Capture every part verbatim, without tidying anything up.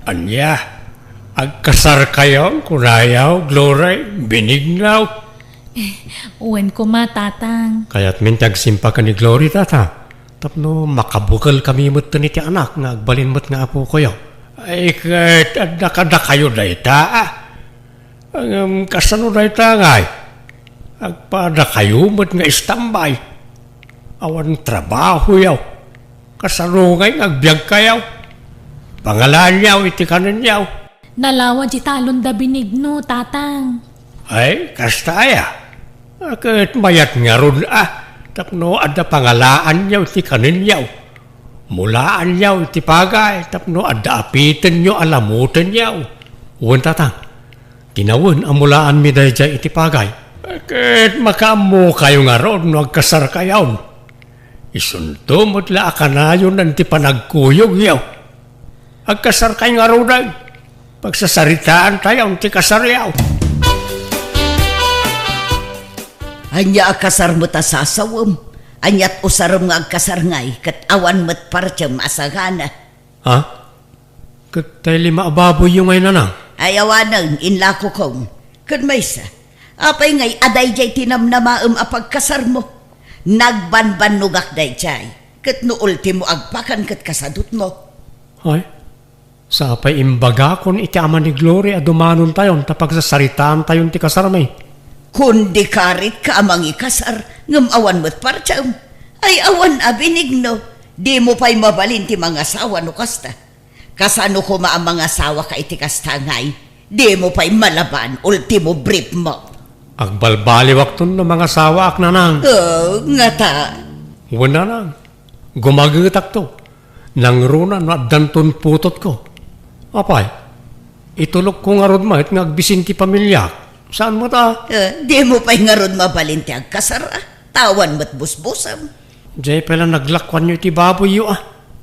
Ania? Agkasarkayon, kunayo, Glory, Benigno? Wen koma, Tatang. Kayatmin ti agsimpa ken ni Glory, Tatang, tapno makabukelkami metten iti anak nga agbalin met nga apokoyo. Ay, ket adda kadakayo dayta, a? Ngem kasano dayta ngay? Agpadakayo met nga istambay. Awan trabahoyo. Kasano ngay nga agbiagkayo? Pangalaanyo iti kanenyo. Nalawa di talon da Benigno, Tatang. Ay, kasta aya? A, ket mayat ngarud, a, tapno adda pangalaanyo iti kanenyo. Mulaanyo iti pagay tapno adda apitenyo a lamutenyo. Wen, Tatang, kinawen a mulaanmi daydiay iti pagay. Ket makaammokayo ngarud no agkasarkayon. Isunto met la a kanayonan ti panagkuyogyo. Agkasarkayo ngaruden. Pagsasaritaantayon ti kasaryo. Ania a kasar met a sasawem? Aniat usarem nga agkasar ngay, ket awan met partiem a sagana? Ha? Ket tay lima a baboyyo ngay, Nanang? Ay, awanen, inlakokon. Ket maysa, apay ngay a daydiay ti namnamaem a pagkasarmo? Nagbanbannogak daydiay, ket no ultimo agpakan ket kasadutmo. Ay, sapay imbagakon iti ama ni Glory a dumanontayon ta pagsasaritaantayon ti kasarmi. Kundi karitka a mangikasar, ngem awan met partiem. Ay, awan a Benigno, dimo pay mabalin ti mangasawa no kasta. Kasano koma a mangasawaka iti kasta ngay? Dimo pay malaban, ultimo briefmo. Agbalbaliwakton no mangasawaak, Nanang. Oh, ngata? Wen, Nanang. Gumagetakto. Nangruna no addanton putotko. Apay, itulokko ngarud met nga agbisin ti pamiliak. Saan met a? Eh, dimo pay ngarud mabalin ti agkasar, a? Ta awan met busbusem. Diay pay la naglakuanyo iti baboyyo, a?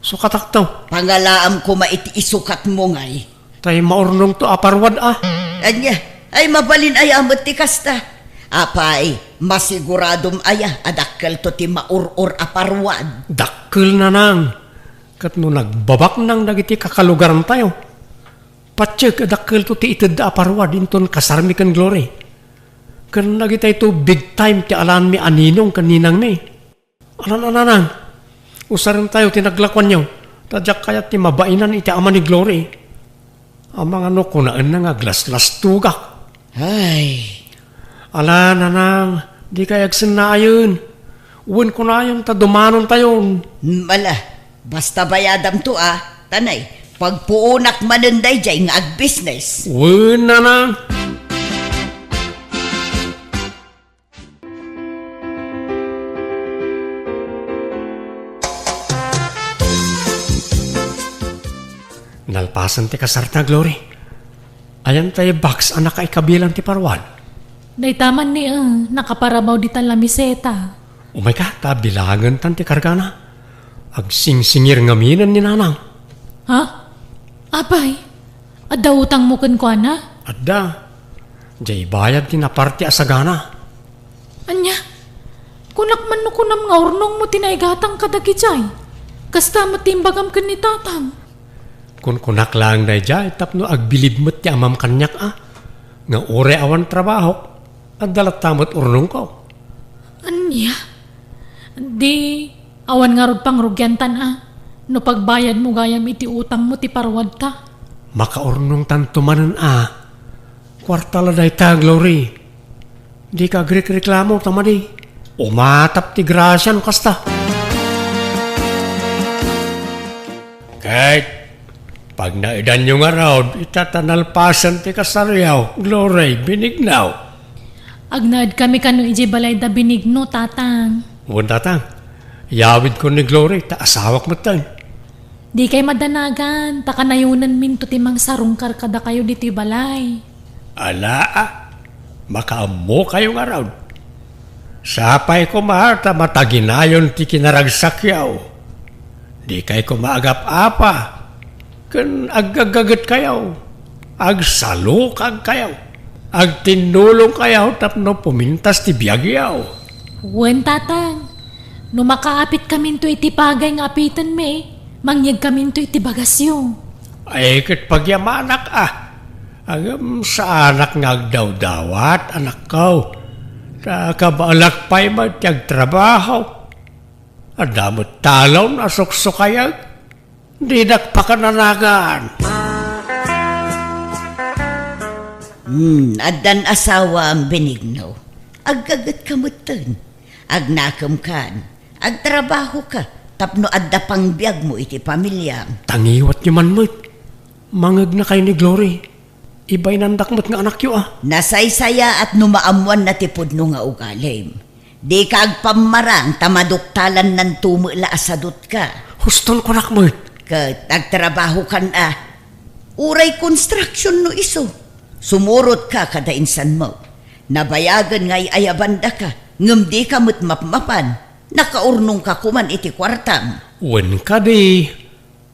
Sukatakto. Pangalaam koma iti isukatmo ngay. Tay maurnongto a paruad, a? Ania? Ay, mabalin aya met ti kasta? Apay, masiguradom aya a dakkelto ti maur-or a paruad? Dakkel, Nanang. Ket no nagbabaknang dagiti kakalugarantayo, patiek a dakkelto ti itedda a paruad inton kasarmi ken Glory. Ken dagitayto big time ti alaenmi a ninong ken ninangmi. Alan a, Nanang, usarentayo ti naglakuanyo, ta diak kayat ti mabainan iti ama ni Glory. Amangan no kunaenna nga aglaslastogak. Ay. Ala, Nanang, dikay agsennaayen. Wen kunayon ta dumanontayon. Ala, basta bayadamto, a. Tanay, pagpuonak manen daydiay nga agbisnes. Wen, Nanang. Nalpasen ti kasarta, Glory. Ayan tay box a nakaikabilan ti paruan? Dayta man ni, eh, nakaparabaw ditan lamiseta. Umay ka, ta bilangentan ti kargana. Agsingsingir ngamin ni Nanang. Ha? Apay, adda utangmo kenkuana? Adda. Diay bayad ti naparte a sagana. Ania? Kunak man no kunam nga urnongmo ti naigatang kadagijay. Kasta met ti imbagam ken ni Tatang. Kunkunak laeng daydiay tapno agbilib met ti amam kaniak a, nga uray awan trabahok, adda latta met urnongko. Ania? Di, awan ngarud pangrugiantan a, no pagbayadmo gayam iti utangmo ti paruadta. Makaurnongtanto manen a. Kuarta la dayta, Glory. Dika agrikreklamo ta madi. Umatap ti grasia no kasta. Ket pagnaedanyo ngarud, ita ta nalpasen ti kasaryo, Glory, Benigno. Agnaedkami kano idiay balay da Benigno, Tatang. Wen, Tatang. Iyawidko ni Glory, ta asawak metten. Dikay madanagan, ta kanayonanminto ti mangsarungkar kadakayo ditoy balay. Ala, a, makaammokayo ngarud. Sapay koma ta mataginayon ti kinaragsakyo. Dikay koma agap-apa, ken aggaggagetkayo, agsalukagkayo, agtinnulongkayo tapno pumintas ti biagyo. Wen, Tatang, no makaapitkaminto iti pagay nga apitenmi, mangyegkaminto iti bagasyo. Ay, ket pagyamanak a. Ngem saanak nga agdawdawat, anakko. Ta kabaelak pay met ti agtrabaho. Adda met talon a suksukayek. Dinak pakananagan. Hmm, addan asawam, Benigno. Aggagetka metten. Agnakemkan. Agtrabahoka tapno adda pangbiagmo iti pamiliam. Tangiwatyo man met. Mangegnakayo ni Glory. Ibainandak met nga anakyo a. Nasaysayaat no maammoanna ti pudno nga ugalim. Dika agpammarang ta maduktalannanto met la a sadutka. Huston kunak met. Ket agtrabahokan a. Uray construction no isu. Sumurotka kada insanmo. Nabayagen nga ay-ayabandaka, ngem dika met mapmapan. Nakaurnongka koman iti kuartam. Wen kadi,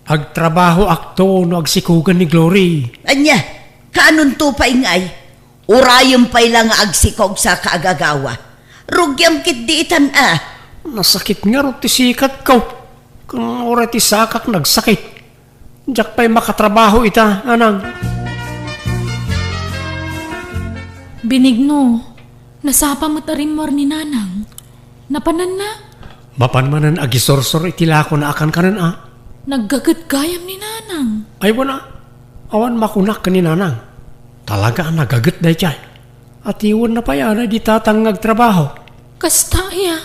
agtrabahoakto no agsikogen ni Glory. Ania? Kaanonto pay ngay? Urayem pay la nga agsikog sa kaagagawa. Rugiam ketdi itan a. Nasakit ngarud ti sikatko. Ken uray ti sakak nagsakit. Diak pay makatrabaho ita, nanang. Benigno, nasapa met a rimmuar ni nanang. Napananna? Mapan manen agisursor iti lakona a kankanen a. Naggaget gayam ni nanang. Ay, wen a. Awan makunak ken ni nanang. Talaga a nagaget daydiay. Atiwenna pay a daydi tatang nga agtrabaho. Kasta aya?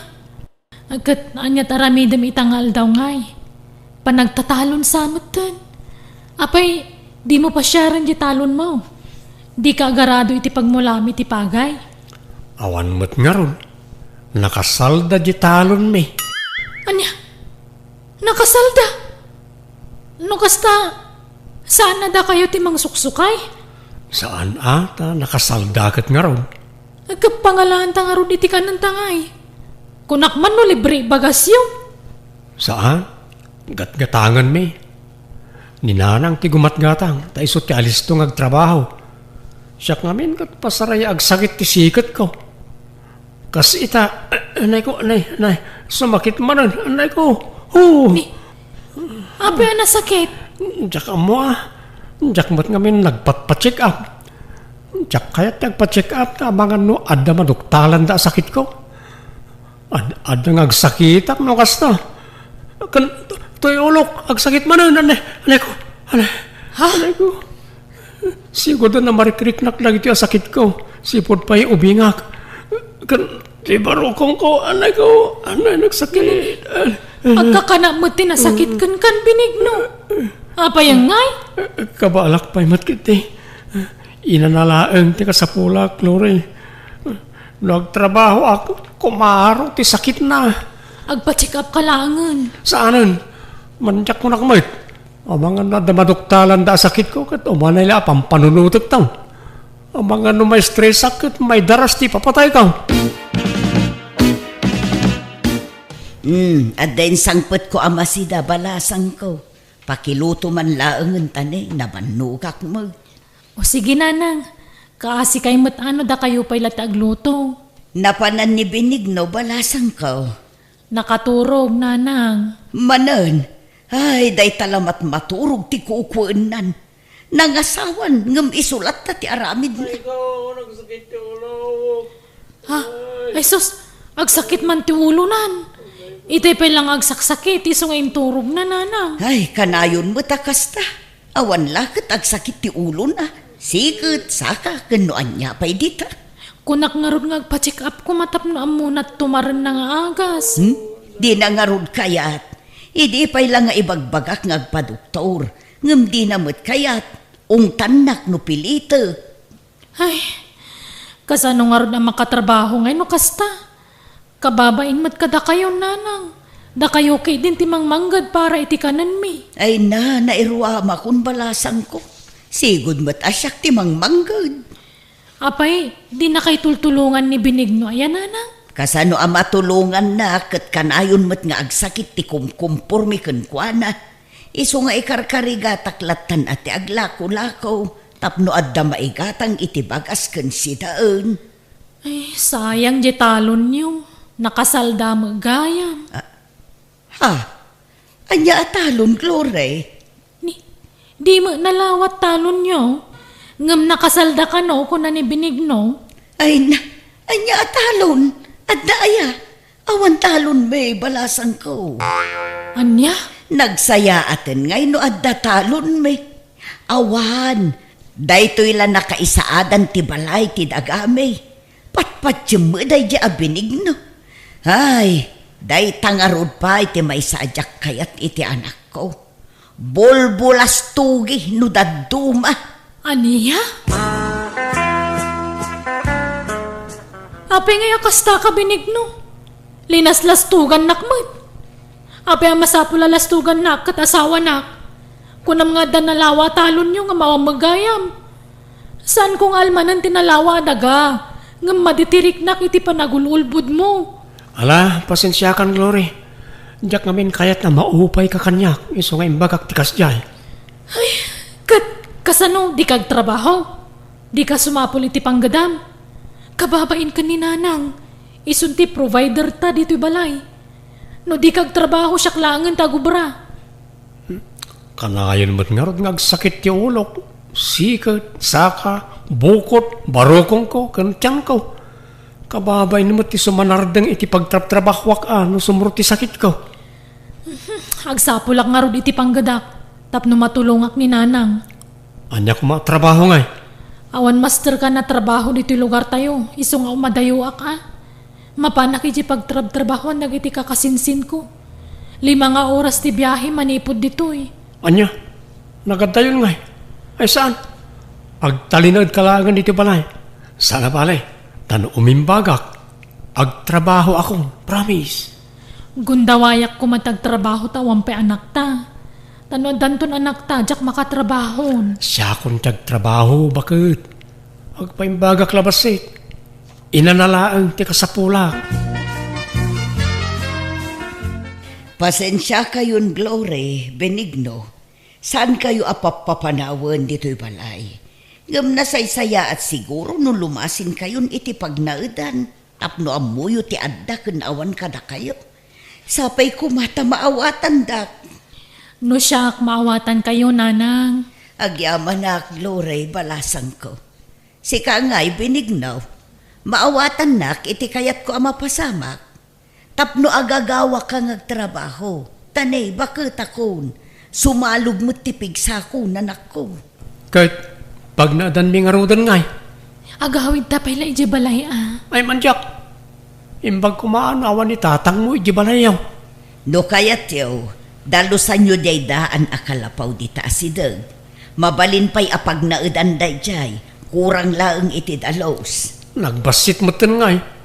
Ket ania ti aramidem ita nga aldaw ngay? Panagtatalon sa metten. Apay, dimo pasiaren ti talonmo? Dika agarado iti pagmulam iti pagay? Awan met ngarud. Nakasalda ti talonmi. Ania? Nakasalda? No kasta, saan a dakayo ti mangsuksukay? Saan a, ta nakasalda ket ngarud. Agkappangalaan ta ngarud iti kanenta ngay. Kunak man no libre bagasyo. Saan? Gatgatanganmi. Ni nanang ti gumatgatang, ta isu ti alisto nga agtrabaho. Siak ngamin ket pasaraya agsakit ti siketko. Kas ita, anay ko, anay, anay, sumakit manen, anay ko. Hu! Ni, apay a nasakit? Diak ammo a. Diak met ngamin nagpatpa-check up. Diak kayat ti agpa-check up ta amangan no adda maduktalanda a sakitko. Ad-, adda nga agsakitak no kasta. Ken, toy ulok, agsakit manen, anay, anay ko, anay, Ha? Anay ko. Sigud a narikriknak dagitoy a sakitko. Sipud pay ubingak. Ken ti barukongko, anay ko, anay nagsakit. Agkakana met ti nasakit kenka, Benigno. Apay ngay? Kabaelak pay met ketdi. Inana laeng ti kasapulak, Glory. No agtrabahoak, kumaro ti sakitna. Agpa-check up ka laengen. Saanen. Mandiak kunak met. Amangan no adda maduktalanda a sakitko ket umanay la a pampanunotekto. Amangan no maistresak ket maidaras ti ipapatayko. Hmm, adda insangpetko a masida, balasangko. Pakiluto man laengen ta ne, nabannogak met. O sige, nanang. Kaasikay met a no dakayo pay la ti agluto. Napanan ni Benigno, balasangko. Nakaturog, nanang. Manen, ay, dayta la met maturog ti kukuennan. Nangasawan, ngem isu latta ti aramidna. Ay ko, nagsakit ti ulo. Ha? Ay sus, agsakit man ti ulonan. Itay pay la nga agsaksakit, isu nga inturogna, nanang. Ay, kanayon met a kasta. Awan la ket agsakit ti ulona. Siket, saka, ken no ania pay dita. Kunak ngarud nga agpa-check up koma tapno ammona ti tumarenna nga agas. Hmm? Dina ngarud kayat. Idi pay la nga ibagbagak nga agpadoktor, ngem dina met kayat. Ungtannak no pilitek. Ay, kasano ngarud a makatrabaho ngay no kasta? Kababain met kadakayo, nanang. Dakayo ketdin ti mangmangged para iti kanenmi. Ay na, nairuamakon, balasangko. Sigud met a siak ti mangmangged. Apay, dinakay tultulongan ni Benigno aya, nanang? Kasano a matulonganna ket kanayon met nga agsakit ti kumkumpormi kenkuana. Isu nga ikarkarigatak lattan a ti aglakolako tapno adda maigatang iti bagas ken sidaen. Ay, sayang diay talonyo. Nakasalda met gayam. Ah, ha? Ania a talon, Glory? Ni, Di met nalawat talonyo, ngem nakasalda kano, kuna ni Benigno. Ay na, ania a talon? Adda aya? Awan talonmi, balasangko. Ania? Nagsayaaten ngay no adda talonmi. Awan, daytoy la nakaisaadan ti balay ti dagami. Patpatiem met daydi a Benigno. Ay, dayta ngarud pay ti maysa a diak kayat iti anakko. Bulbulastogi no dadduma. Ania? Apay ngay a kasta ka, Benigno? Linaslastogannak met. Apay a masapul a lastogannak ket asawanak? Kunam nga adda nalawa a talonyo nga mawammeg gayam. Saanko nga almanen ti nalawa a daga, ngem madi ti riknak iti panagul-ulbodmo. Ala, pasensiakan, Glory. Diak ngamin kayat a maupayka kaniak isu nga imbagak ti kasdiay. Ay, ket kasano, dika agtrabaho? Dika sumapul iti panggedam? Kababain ken ni Nanang, isun ti provider ta ditoy balay. No dika agtrabaho, siak laengen ti agubra. Kanayon met ngarud nga agsakit ti ulok, siket, saka, bukot, barukongko, ken tianko. Kababain met ti sumanardeng iti pagtrabtrabahoak a no sumro ti sakitko. Agsapulak ngarud iti panggedak tapno matulongak ni Nanang. Ania koma a trabaho ngay? Awan masterkan a trabaho ditoy lugartayo, isu nga umadayoak a. Mapanak iti pagtrabtrabahoan dagiti kakasinsinko. Lima nga oras ti biahe manipud ditoy. Ania? Nagadayon ngay? Ay saan? Agtalinaedka laengen iti balay. Saan a bale, ta no umimbagak, agtrabaho ako, promise. Gundawayak koma ti agtrabaho ta awan pay anakta. Ta no addanton anakta, diak makatrabahon. Siakon ti agtrabaho, baket. Agpaimbagak la bassit. Inana laeng ti kasapulak. Pasensiakayon, Glory, Benigno. Saankayo a pappapanawen ditoy balay. Ngem nasaysayaat siguro no lumasinkayon iti pagnaedan tapno ammoyo ti adda ken awan kadakayo. Sapay koma ta maawatandak. No siak, maawatankayo, Nanang. Agyamanak, Glory, balasangko. Sika ngay, Benigno, maawatannak iti kayatko a mapasamak. Tapno agagawaka nga agtrabaho, ta ne, baketakon, sumalog met ti pigsako, nanakko. Ket pagnaedanmi ngaruden ngay? Agawidta pay la idiay balay a. Ay, mandiak. Imbag koma no awan ni tatangmo idiay balayyo. No kayatyo, dalusanyo diay daan a kalapaw dita a sideg. Mabalin pay a pagnaedan daydiay, kurang laeng iti dalus. Nagbassit metten ngay.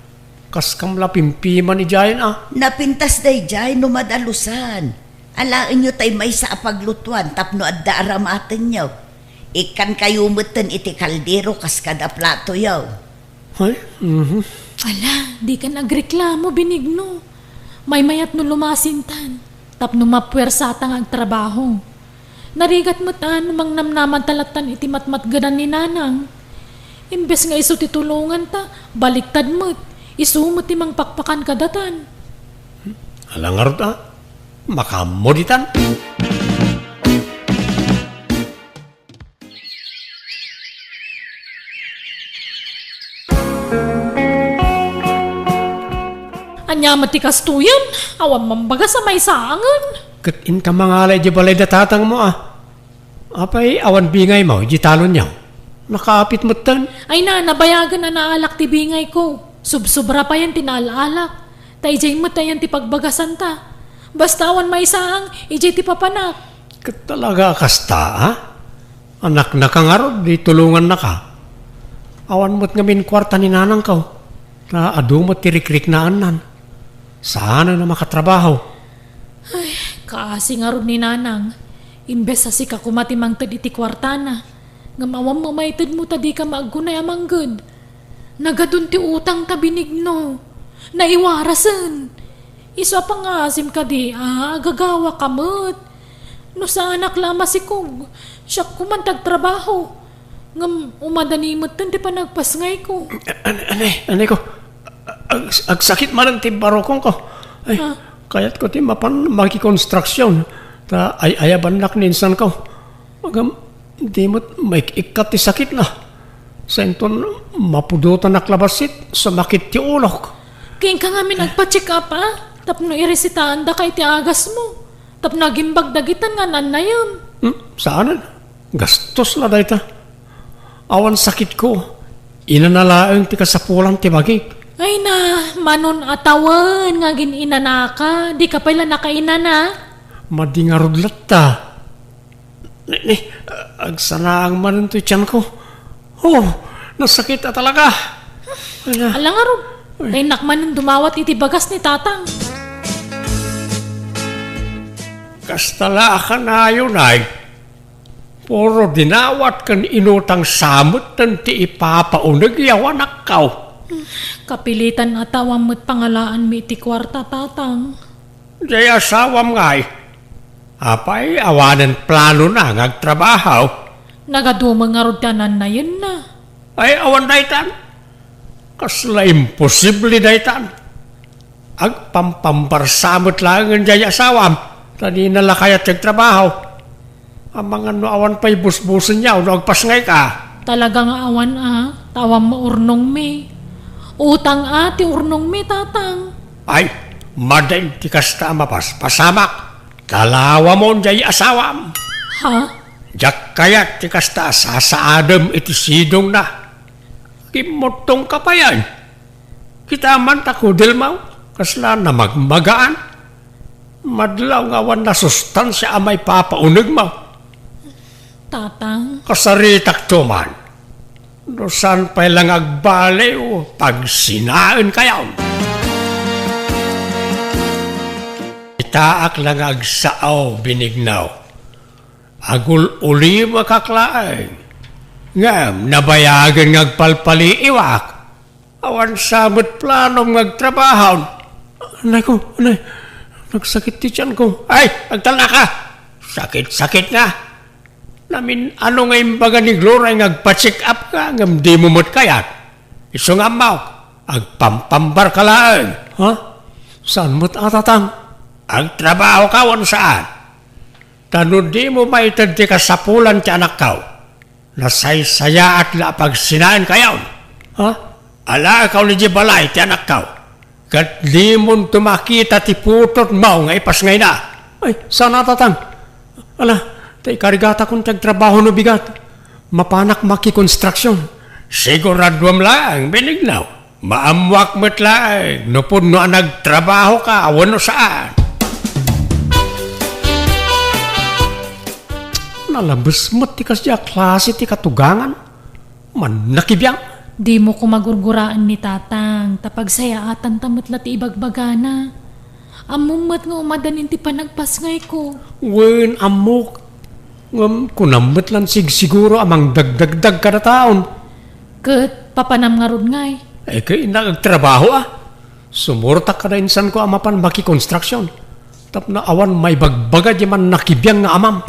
Kaskam la pimpiman idiayen a. Napintas daydiay no madalusan. Alaenyo tay maysa a paglutuan tapno adda aramatenyo. Ikkankayo metten iti kaldero kas kada platoyo. Ay, mhm. Ala, dikan agreklamo, Benigno. Maymayat no lumasintan tapno mapuersata nga agtrabaho. Narigat met a no mangnamnamanta lattan iti matmatgedan ni Nanang. Imbes nga isu ti tulonganta, baliktad met, isu met ti mangpakpakan kadatan. Ala ngarud a, makaammo ditan. Ania met ti kastoyen? Awan mambagas a maisaangen. Ket inka mangala idiay balay da tatangmo a. Apay awan bingaymo idiay talonyo? Nakaapit metten. Ay na, nabayagen a naalak ti bingayko. Subsobra payen ti naalak. Ta idiay met ayan ti pagbagasanta. Basta awan maisaang, idiay ti papanak. Ket talaga a kasta, a? Anaknaka ngarud, di tulongannaka. Awan met ngamin kuarta ni nanangko, ta adu met ti rikriknaannan. Saanen a makatrabaho. Ay, kaasi ngarud ni nanang. Imbes a sika koma ti mangted iti kuartana, ngem awan mamaytedmo ta dika maaggunay a mangged. Nagadun ti utangta, Benigno. Naiwarasen. Isu a pangasim kadi a agagawaka met. No saanak la a masikog, siak koman ti agtrabaho. Ngem umadani metten ti panagpasngayko. An-, ane, aneko, ag-, agsakit manen ti barukongko. Ay, ah, kayatko ti mapan makikonstruksyon. Ta ay-ayabannak ni insanko. Agam, di met maik-ikkat ti sakitna. Sainton mapudotanak la bassit, sumakit ti ulok. Kenka ngamin agpa-check up, a? Tapno iresitaandaka iti agasmo. Tapno agimbag dagitan nga nannayem. Hmm, saanen. Gastos la dayta. Awan sakitko. Inana laeng ti kasapulan ti bagik. Ay na, manon a tawen nga agin-inanaka. Dika pay la nakainana. Madi ngarud latta. Ni, ni, agsanaang manen toy tianko. Oh, nasakit a talaga. Ala. Ala ngarud, ay, ta innak manen dumawat iti bagas ni Tatang. Kasta la a kanayon ay, puro dinawat ken inutang sa metten ti ipapauneg a anakko. Kapilitan a tawam met pangalaanmi iti kuarta, Tatang. Diay asawam ngay, apay, awanen planona nga agtrabaho? Nagadumo ngarud ti anannayenna. Ay, awan daytan. Kasla imposible daytan. Agpampambarsa met laengen diay asawam, ta dina la kayat ti agtrabaho. Amangan no awan pay busbusenyo no agpasngayka. Talaga nga awan a, ta awan maurnongmi. Utang a ti urnongmi, Tatang. Ay, madin ti kasta a mapaspasamak. Kalawamon diay asawam. Ha? Diak kayat ti kasta a sasaadem iti sidongna. Kimmuttongka payen. Kita man ta kudilmaw, kasla namagmagaan. Madlaw nga awan nasustansia a maipapaunegmo. Tatang. Kasaritakto man. No saan pay la nga agbaliw, pagsinaenkayon. Itaak la nga agsao, Benigno. Agul-ulimekak laeng. Ngem nabayagen nga agpalpaliiwak. Awan sa met planom nga agtrabaho. Anay ko, anay. Nagsakit ti tianko. Ay, agtalnaka. Sakit-sakit nga. Namin-ano nga imbaga ni Gloria nga agpa-check up ka, ngem dimo met kayat. Isu nga ammok, agpampambarka laeng. Ha? Saan met a, Tatang? Agtrabahoka wen saan? Ta no dimo maited ti kasapulan ti anakko, nasaysayaat la a pagsinaenkayon. Ha? Alaekaw idiay balay ti anakko, ket dimonto makita ti putotmo nga ipasngayna. Ay, saan a, Tatang. Ala, ta ikarigatakon ti agtrabaho no bigat. Mapanak makikonstruksyon. Siguraduem laeng, Benigno. Maammoak met laeng no pudno a nagtrabahoka wenno saan. Nalabes met ti kasdiay a klase ti katugangan. Mannakibiang. Dimo koma gurguraen ni Tatang, ta pagsayaatanta met la ti ibagbagana. Ammom met nga umadanin ti panagpasngayko. Wen, ammok. Ngem kunam met lan sigsiguro a mangdagdagdag kada taon. Ket papanam ngarud ngay? Eh, ket innak agtrabaho a. Sumurtak kada insanko a mapan makikonstruksyon. Tapno awan maibagbaga diay mannakibiang nga amam.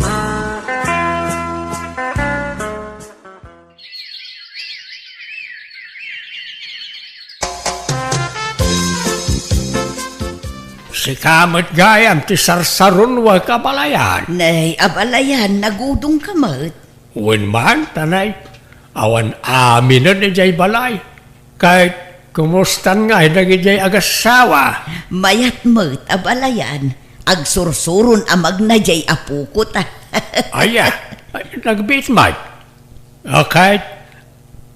Sika met gayam ti sarsarunoek, abalayan. Nay, abalayan, nagudongka met. Wen man, ta nay, awan aminen idiay balay. Ket kumustan ngay dagidiay agassawa? Mayat met, abalayan. Agsursuron a magna diay apoko ta. Aya, nagbiit met. Okay.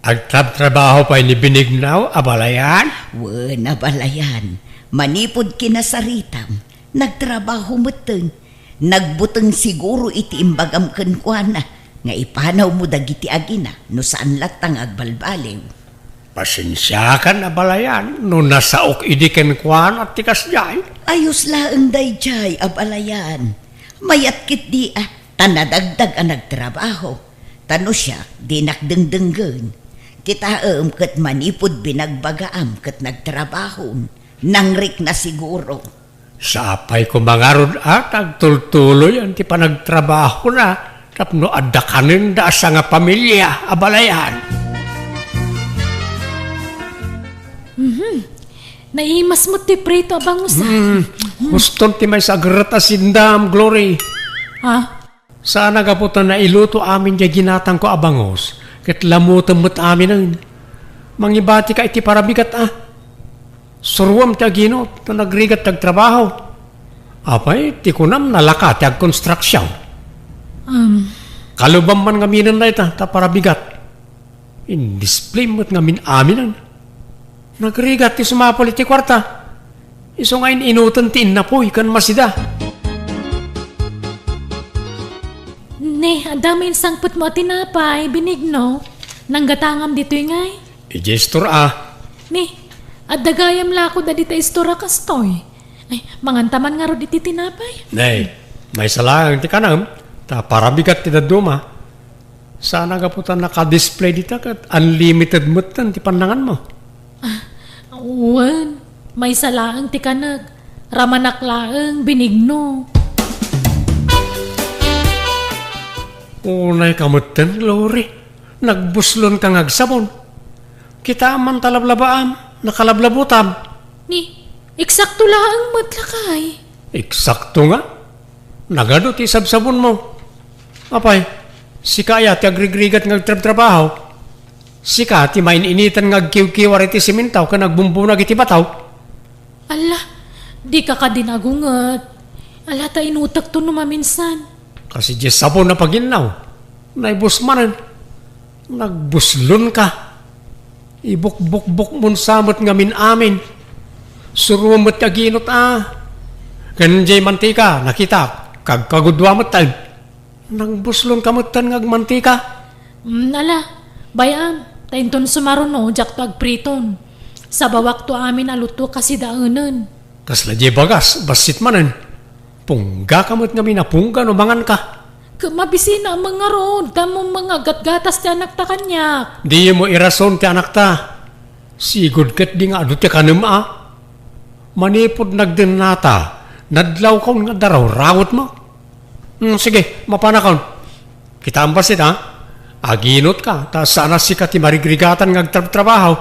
Agtrabtrabaho pay ni Benigno, abalayan? Wen, abalayan. Manipud kinasaritam, nagtrabaho metten. Nagbuteng siguro iti imbagam kenkuana nga ipanawmo dagiti agina no saan latta nga agbalbaliw. Pasensiakan, abalayan, no nasaok idi kenkuana ti kasdiay. Ayos laeng daydiay, abalayan. Mayat ketdi a, ta nadagdag a nagtrabaho. Ta no siak, dinak dengdenggen. Kitaem ket manipud binagbagaam ket nagtrabahom, nangrikna siguro. Sapay koma ngarud a ta agtultuloyan ti panagtrabahona tapno adda kanenda a sangapamilia, abalayan. Mhm. Naimas met ti prito a bangus, a. Hmm, huston ti maysa a gerret a sindam, Glory. Ha? Saan a gapu ta nailuto amin diay ginatangko a bangus, ket lamutem met aminen. Mangibatika iti parabigat a. Suruem ti aginot, ta nagrigat ti agtrabaho. Apay, ti kunam, nalaka ti agkonstruksion. Um. Kalubam man ngaminen dayta, ta parabigat. Indisplay met ngamin aminen. Nagrigat ti sumapul iti kuarta. Isu nga in-inuten ti innapuy ken masida. Ne, adda main sangpetmo a tinapay, Benigno. Nanggatangam ditoy ngay? Idiay istor a. Ne, adda gayam la kod a dita istor a kastoy. Ay, manganta man ngarud iti tinapay. Ne, maysa laeng ti kanam, ta parabigat ti dadduma. Saan a gapu ta naka-display dita ket unlimited metten ti pannanganmo. Ah, wen, maysa laeng ti kanek. Ramanak laeng, Benigno. Unay ka metten, Glory. Nagbuslon ka nga agsabon. Kitaem man ta lablabaam, nakalablabutam. Ni, eksakto laeng met lakay. Eksakto nga. Nagadu ti sabsabonmo. Apay, sika aya ti agrigrigat nga agtrabtrabaho? Sika ti main-initan nga agkiwkiwar iti simentaw ken agbumbunag iti bataw? Ala, dika kadi nagunget. Ala ta inutekto no maminsan. Kas idiay sabon a paginnaw, naibus manen. Nagbuslon ka. Ibukbukbukmon sa met ngamin amin. Suruem met ti aginot a. Ken diay mantika, nakitak, kagkagudua metten. Nagbuslon ka metten nga agmantika. Mm, ala, bay-am, ta inton sumaruno, diakto agpriton. Sabawakto amin a luto kasidaenen. Kasla diay bagas, bassit manen. Pungga ka met ngamin a pungga no manganka. Ket mabisina met ngarud, tammo met nga aggatgatas ti anakta kaniak. Dimo irason ti anakta. Sigud ket di nga adu ti kanem a. Manipud nagdennata, nadlawkon nga darawrawetmo. Hmm, sige, mapanakon. Kitaem bassit, ha? Aginutka, ta saan a sika ti marigrigatan nga agtrabtrabaho.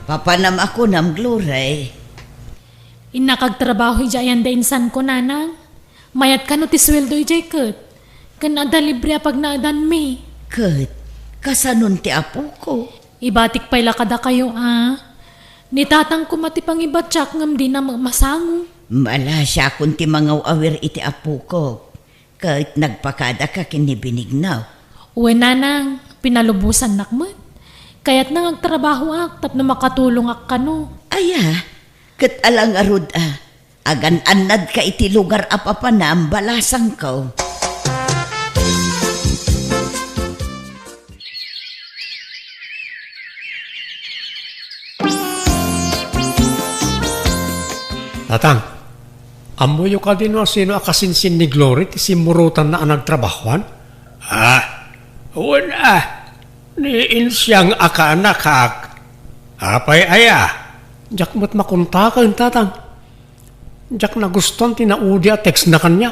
Papanam a kunam, Glory. Innak agtrabaho idiay ayan da insanko, nanang. Mayat kano ti sueldo idiay ket. Ken adda libre a pagnaedanmi. Ket, kasanon ti apoko? Ibatik pay la kadakayo a. Ni tatang koma ti pangibatiak ngem dina met masango. Malasiakon ti mangaw-awir iti apokok. Ket nagpakadaka ken ni Benigno. Wen, nanang, pinalubosannak met. Kayatna nga agtrabahoak tapno makatulongak kano. Aya, ket ala ngarud a, agan-annadka iti lugar a papanam, balasangko. Tatang, ammoyo kadi no asino a kasinsin ni Glory ti simmurotanna a nagtrabahoan? Ah, wen a, ni insiang a kaanakak. Apay aya? Diak met makontaken, Tatang. Diak nagustuan ti naudi a textna kaniak.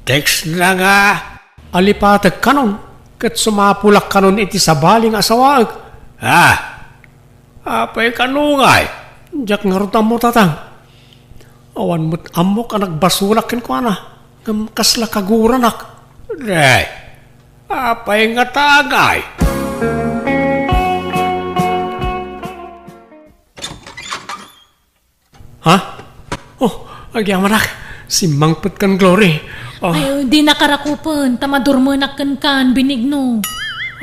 Textna nga? Alipatek kanon, ket sumapulak kanon iti sabali nga asawaek. Ah, apay kano ngay? Diak ngarud ammo, Tatang. Awan met ammok a nagbasolak kenkuana, ngem kasla kaguranak. Day, apay ngata ngay? Ha? Oh, agyamanak. Simmangpet kan Glory. Oh. Ay, dinaka rakupen, ta madurmenak kenkan, Benigno.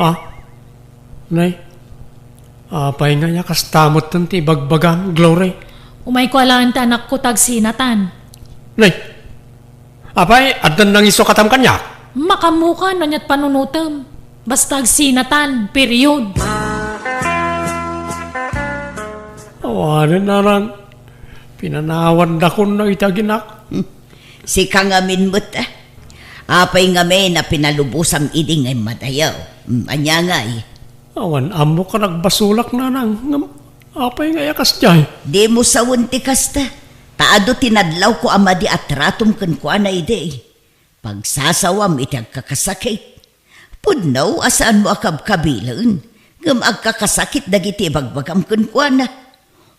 Ha? Nay, apay nga aya kasta metten ti ibagbagam, Glory? Umayko alaen ti anakko ta agsinatan. Nay, apay, addan nangisukatan kaniak? Makaammokan no aniat panunotem. Basta agsinatan, period. Awanen, nanang, pinanawandakon no iti aginak. Sika ngamin met, a. Apay ngamin a pinalubosam idi nga immadayo? Hmm, ania ngay? Awan ammok a nagbasolak, nanang, ngem apay nga aya kasdiay? Dimo sawen ti kasta, ta adu ti nadlawko a madi a tratom kenkuana idi. Pagsasawam iti agkakasakit. Pudno a saanmo a kabkabilen, ngem agkakasakit dagiti ibagbagam kenkuana.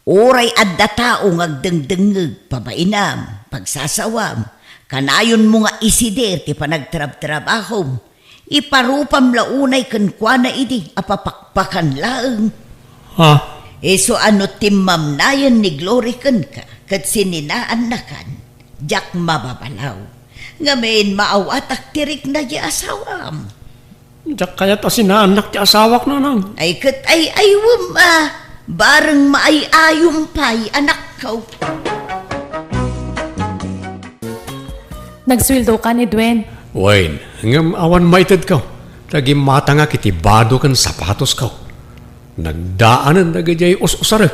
Uray adda tao nga agdengdengngeg, pabainam, pagsasawam, Kanayonmo nga isider ti panagtrabtrabahom. Iparupam la unay kenkuana idi a papakpakan laeng. Ha? Isu a no timmamnayen ni Glory kenka ket sininaannakan, diak mababalaw. Ngamin, maawatak ti rikna ti asawam. Diak kayat a sinaannak ti asawak, nanang. Ay, ket ay-aywem a, bareng maay-ayom pay, anakko. Nagsueldokan, Edwin? Wen, ngem awan maitedko. Ta gimmatangak iti bado ken sapatosko. Nagdaanen dagidiay us-usarek.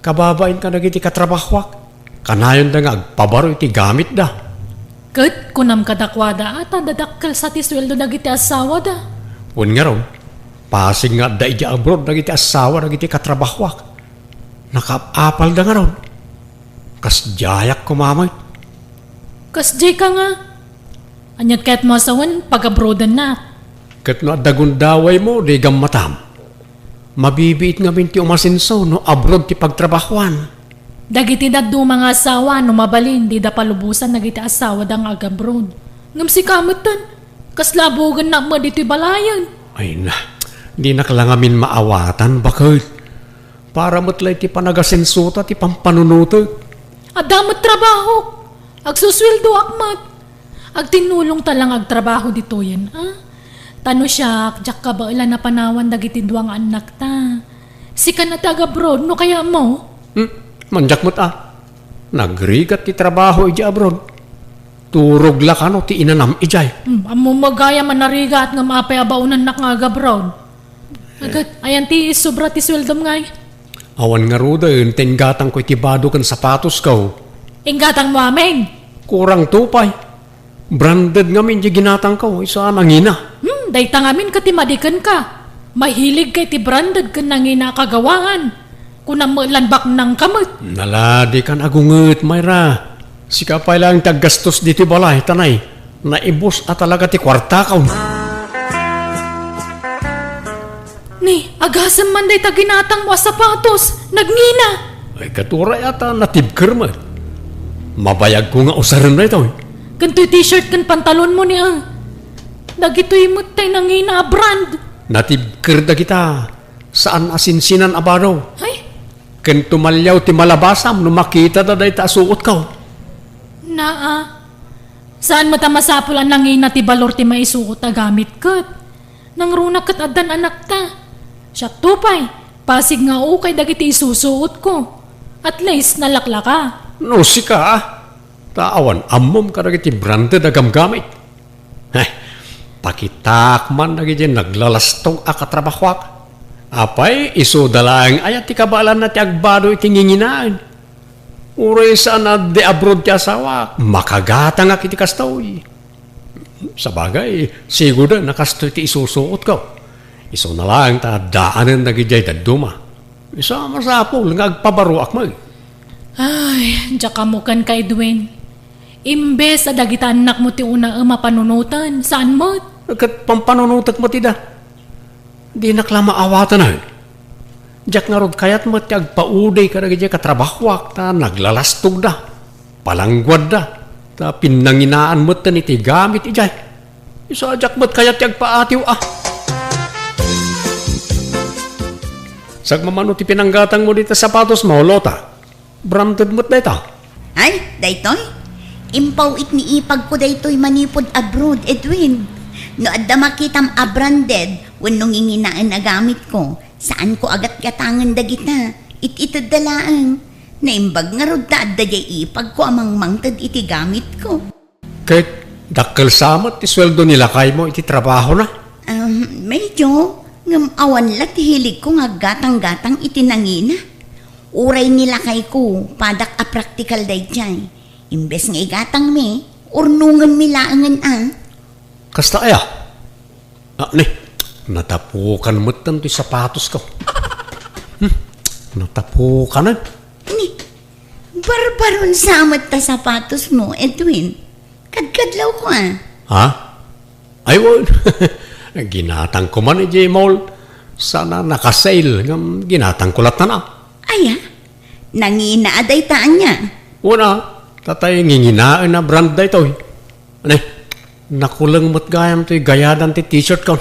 Kababain kadagiti katrabahoak. Kanayonda nga agpabaro iti gamitda. Ket kunam kadakuada a ta dadakkel sa ti sueldo dagiti asawada. Wen ngarud, pasig nga adda idiay abroad dagiti asawa dagiti katrabahoak. Nakaap-apalda ngarud. Kasdiayak koma met. Kasdiay ka nga. Ania ti kayatmo a sawen, pagabroadennak? Ket no adda gundawaymo, di gammatam. Mabibiit ngamin ti umasenso no abroad ti pagtrabahoan. Dagiti dadduma nga asawa, no mabalin, dida palubosan dagiti asawada nga agabroad. Ngem sika metten, kasla buogennak met ditoy balayen. Ay na, dinak la ngamin maawatan, baket. Para met la iti panagasensota ti pampanunotek. Adda met trabahok. Agsusueldoak met. Agtinnulongta la nga agtrabaho ditoyen, a? Ta no siak, diak kabaelan a panawan dagiti dua nga annakta. Sika na ti agabroad, no kayatmo? Hmm, mandiak met a. Nagrigat ti trabaho idiay abroad. Turog la kano ti inanam idiay. Hmm, ammom gayam a narigat ngem apay a baonannak nga agabroad? Ket, ayan ti sobra ti sueldom ngay? Awan ngaruden, ta inggatangko iti bado ken sapatosko. Inggatangmo amin? Kurangto pay. Branded ngamin ti ginatangko, isu a nangina. Hmm, dayta ngamin ket ti madi kenka. Mahiligka iti branded ken nangina a kagawaan. Kunam met lan baknangka met. Naladikan agunget, Myra. Sika pay laeng ti aggastos ditoy balay, ta nay, naibus a talaga ti kuartakon. Ni, agasem man dayta ginatangmo a sapatos, nagngina. Ay, ket uray a ta natibker met. Mabayagko nga usaren daytoy. Ken toy t-shirt ken pantalonmo ni, a. Dagitoy met tay nangina a brand. Natibker dagita. Saan a sinsinan a bado. Ay? Ken tumalliaw ti malabasam no makitada dayta a suotko. Naa, saan met a masapul a nangina ti balor ti maisuot a gamit ket. Nangruna ket addan anakta. Siakto pay, pasig nga ukay dagiti isusuotko. At least, nalaklaka. No sika, ta awan ammom kadagiti branded a gamgamit. Heh, pakitaak man dagiti naglalastog a katrabahoak. Apay, isuda laeng aya ti kabaelanna ti agbado iti nginginaen? Uray saan a di abroad ti asawak, makagatangak iti kastoy. Sabagay, sigurda a kastoy ti isusuotko. Isuna laeng ta addaanen dagidiay dadduma. Isu a masapul nga agpabaroak met. Ay, diak ammo kenka, Edwin. Imbes a dagita annakmo ti unaem a panunoten, saan met? Ket pampanunotek met ida. Dinak la maawatan, ay. Diak ngarud kayat met ti agpaudi kadagiti katrabahoak ta naglalastogda, palangguadda, ta pinnanginaan metten iti gamit idiay. Isu a diak met kayat ti agpaatiw, a. Sagmamano ti pinanggatangmo dita sapatosmo, Lota. Branded met dayta. Ay, daytoy? Impaw-it ni ipagko daytoy manipud abroad, Edwin. No adda makitam a branded wenno nginginaen a gamitko, saanko a gatgatangen dagita. It-itedda laeng. Naimbag ngarud ta adda diay ipagko a mangmangted iti gamitko. Ket dakkel sa met ti sueldo ni lakaymo iti trabahona? Um, medyo, ngem awan la ti hiligko nga aggatang-gatang iti nangina. Uray ni lakayko, padak a praktikal daydiay. Imbes nga igatangmi, urnongenmi laengen a. Kasta aya? Ah, ni, natapukan metten ti sapatosko. Hmm, natapukanen. Ni, barbaron sa met ta sapatosmo, Edwin. Kadkadlawko a. Ha? Ay, wen. Ginatangko man idiay mall. Sana naka-sale ngem ginatangko latta. Aya? Nangina a dayta ania? Wen a. Tatay nginginaen a brand daytoy. Anay, nakuleng met gayam toy gayadan ti t-shirt ko.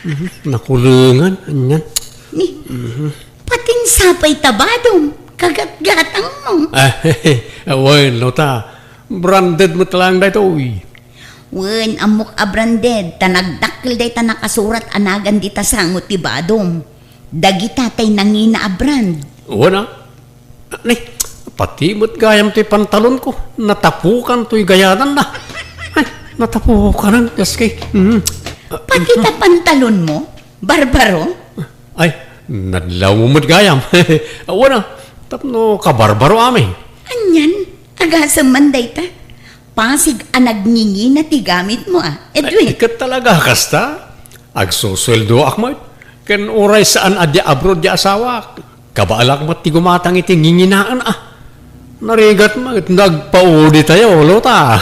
Mhm, nakulengan, anyan. Ni, patin sapay ta badom, kagatgatang mo. Ah, wen, Lota. Branded met lang daytoy. Wen, ammok a branded, ta nagdakkel dayta nakasurat a nagan dita sango ti badom. Dagita tay nangina a brand. Wen, a. Ni, pati met gayam ti pantalon ko, natapukan toy gayadan na. Ay, natapukanan, Dios kay. Mm. Pati ta pantalon mo, Barbaro? Ay, nadlaw mo met gayam. Wen, a, tapno kabarbaro amin. Anyan, agasem man dayta. Pasig a nagngingina ti gamit mo, a, Edwin. Ay, ket talaga, kasta? Agsusueldoak met. Ken uray saan a dia abroad ti asawak. Kabaelak met ti gumatang iti nginginaen, a. Narigat met, nagpauditayo, Lota.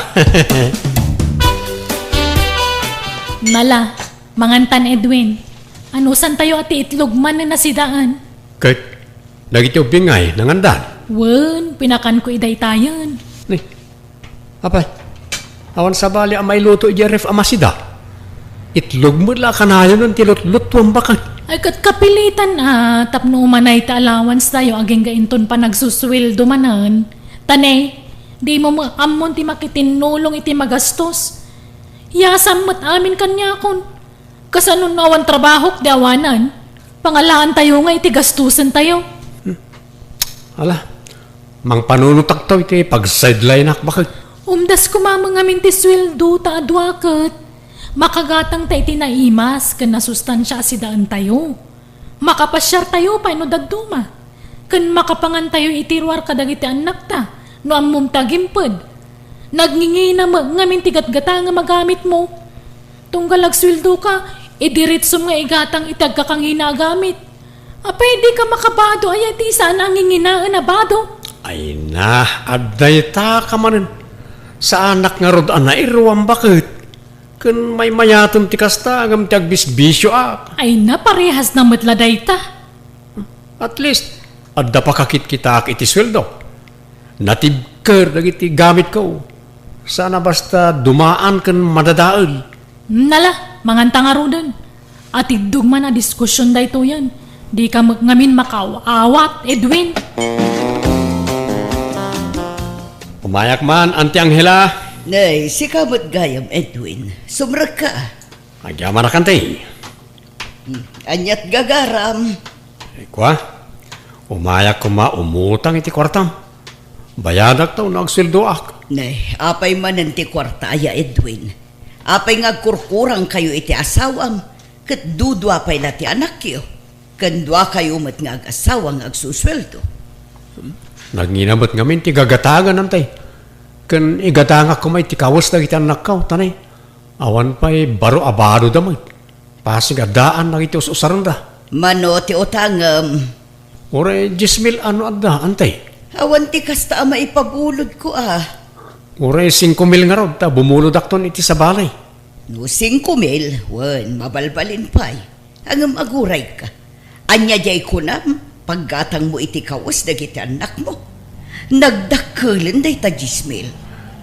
Nala, mangantan, Edwin. Anusantayo a ti itlog manen a sidaan? Ket, dagiti ubbing ngay, nangandan? Wen, pinakanko idaytayen. Ni, Apay, awan sabali a mailuto idiay ref a masida. Itlog met la a kanayonen ti lutluttuam baket. Ay, ket kapilitan a tapno umanay ti allowance tayo agingga inton panagsusueldo manen. Ta ne, di mo met ammon ti makitinnulong iti magastos. Yasam met amin kaniakon. Kasano no awan trabahok di awanan? Pangalaantayo nga iti gastusentayo. Ala, mangpanunotakto iti pag-sideline-ak baket. Umdas koma met ngamin ti sueldo ta adua ket makagatangta iti naimas ken nasustansia a sidaentayo. Makapasiartayo pay no dadduma. Ken makapangantayo iti ruar kadagiti annakta no ammom ti agimped. Nagngingina met ngamin ti gatgatangem a gamitmo. Tunggal agsueldoka, idiritsom nga igatang iti agkakangina a gamit. Apay, dika makabado aya iti saan a nginginaen a bado? Ay na, adda ita ka manen. Saanak ngarud a nairuam baket. Ken maymayaten ti kasta, ngem ti agbisbisioak. Ay na, parehas na met la dayta. At least, adda pakakitkitaak iti sueldo. Natibker dagiti gamitko. Saan a basta dumaan ken madadael. Nala, manganta ngaruden. Atiddog man a diskusion daytoyen. Dika met ngamin makaawat, Edwin. Umayak man, Auntie Angela. Nay, sika met gayam, Edwin. Sumrekka. Agyamanak, Auntie. Hmm, aniat gagaram? Ay, kua, umayak koma umutang iti kuartam. Bayadak ta no agsueldoak. Ne, apay manen ti kuarta aya, Edwin? Apay nga agkurkurangkayo iti asawam, ket dudua pay la ti anakyo, ken duakayo met nga agasawa nga agsusueldo. Nagngina met ngamin ti gagatangan, Auntie. Ken igatangak koma iti kawes dagiti annakko, ta ne, awan pay baro a badoda met. Pasig a daan dagiti us-usarenda. Mano ti utangem? Uray dies mil no adda, Auntie. Awan ti kasta a maipabulodko a. Uray singko mil ngarud ta bumulodakton iti sabali. No singko mil, wen, mabalbalin pay. Ngem agurayka. Ania diay kunam? Paggatangmo iti kawes dagiti annakmo. Nagdakkelen dayta dies mil.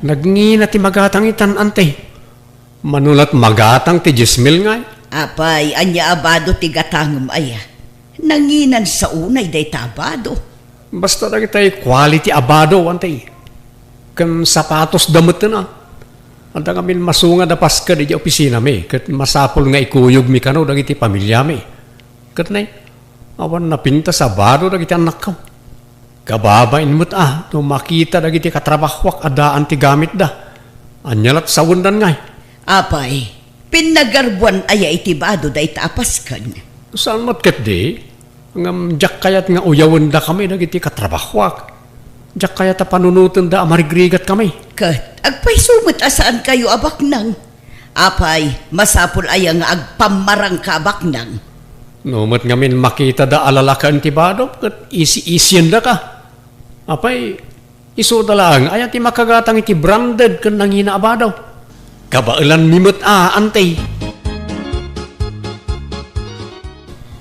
Nagngina ti magatang itan, Auntie. Mano lat magatang ti dies mil ngay? Apay, ania a bado ti gatangem aya? Nanginan sa unay dayta a bado. Basta dagitay quality a bado, Auntie. Ken sapatosda metten a. Adda ngamin masungad a pasked idiay opisinami, ket masapul nga ikuyogmi kano dagiti pamiliami. Ket ne, awan napintas a bado dagiti annakko. Kababain met a no makita dagiti katrabahoak a daan ti gamitda. Ania lat sawendan ngay? Apay, pinnagarbuan aya iti bado dayta a pasken? Saan met ketdi? Ngem diak kayat nga uyawendakami dagiti katrabahoak. Diak kayat a panunotenda a marigrigatkami. Ket agpayso met a saankayo a baknang. Apay, masapul aya nga agpammarangka a baknang? No met ngamin makitada a lalakaen ti bado, ket isi-isiendaka. Apay, isuda laeng aya ti makagatang iti branded ken nangina a bado? Kabaelanmi met a, Auntie.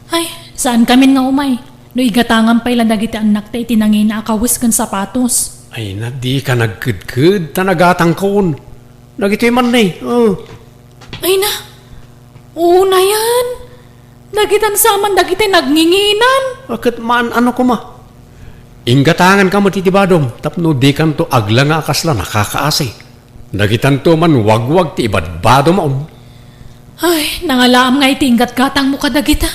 Ay, saankamin nga umay. No igatangan pay la dagiti annakta iti nangina a kawes ken sapatos. Ay na, dika nagkedked ta nagatangkon. Dagitoy man ni, oh. Ay na, unayen. Dagitan sa man dagiti nagnginginan. Ket maan-ano koma? Inggatanganka met iti badom tapno dikanto aglanga a kasla nakakaasi. Dagitanto man wagwag ti ibadbadom. Ay, nangalaam nga iti inggatgatangmo kadagita.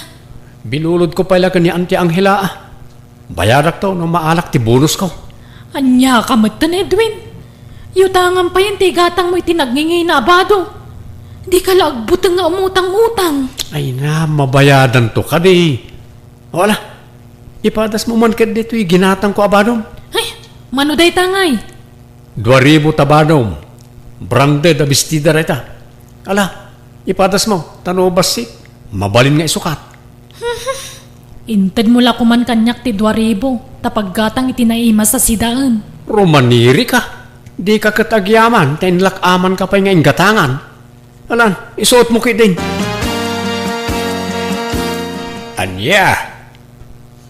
Binulodko pay la ken ni Auntie Angela, a. Bayadakto no maalak ti bonusko. Ania ka metten, Edwin? Yutangam payen ti igatangmo iti nagngingina a bado. Dika la agbuteng nga umutang-utang. Ay na, mabayadanto kadi. O ala, ipadasmo man ket ditoy ginatangko a badom. Ay, mano dayta ngay? Dua ribu ta badom. Branded a bestida dayta. Ala, ipadasmo, ta no bassit, mabalin nga isukat. Intedmo la koman kaniak ti dua ribu, ta paggatang iti naimas a sidaen. Rumanirika. Dika ket agyaman, ta inlak-amanka pay nga inggatangan. Alan, isuotmo ketdin. Ania?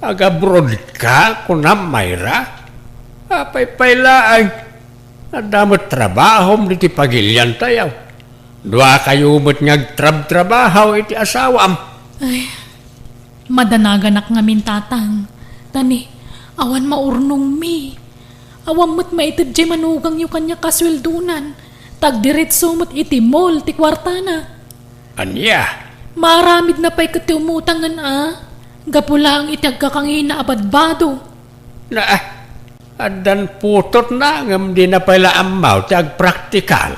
Agabrodka, kunam, Myra? Apay pay laeng? Adda met trabahom ditoy pagiliantayo. Duakayo met nga agtrabtrabaho iti asawam. Ay, madanaganak ngamin, Tatang. Ta ni, awan maurnongmi. Awan met maited diay manugangyo kaniak a sueldonan. Ta agdiretso met iti mall ti kuartana. Ania? Maaramidna pay ket ti umutangen a. Gapu laeng iti agkakangina a badbado. Na, addan putotna ngem dina pay la ammo ti agpraktikal.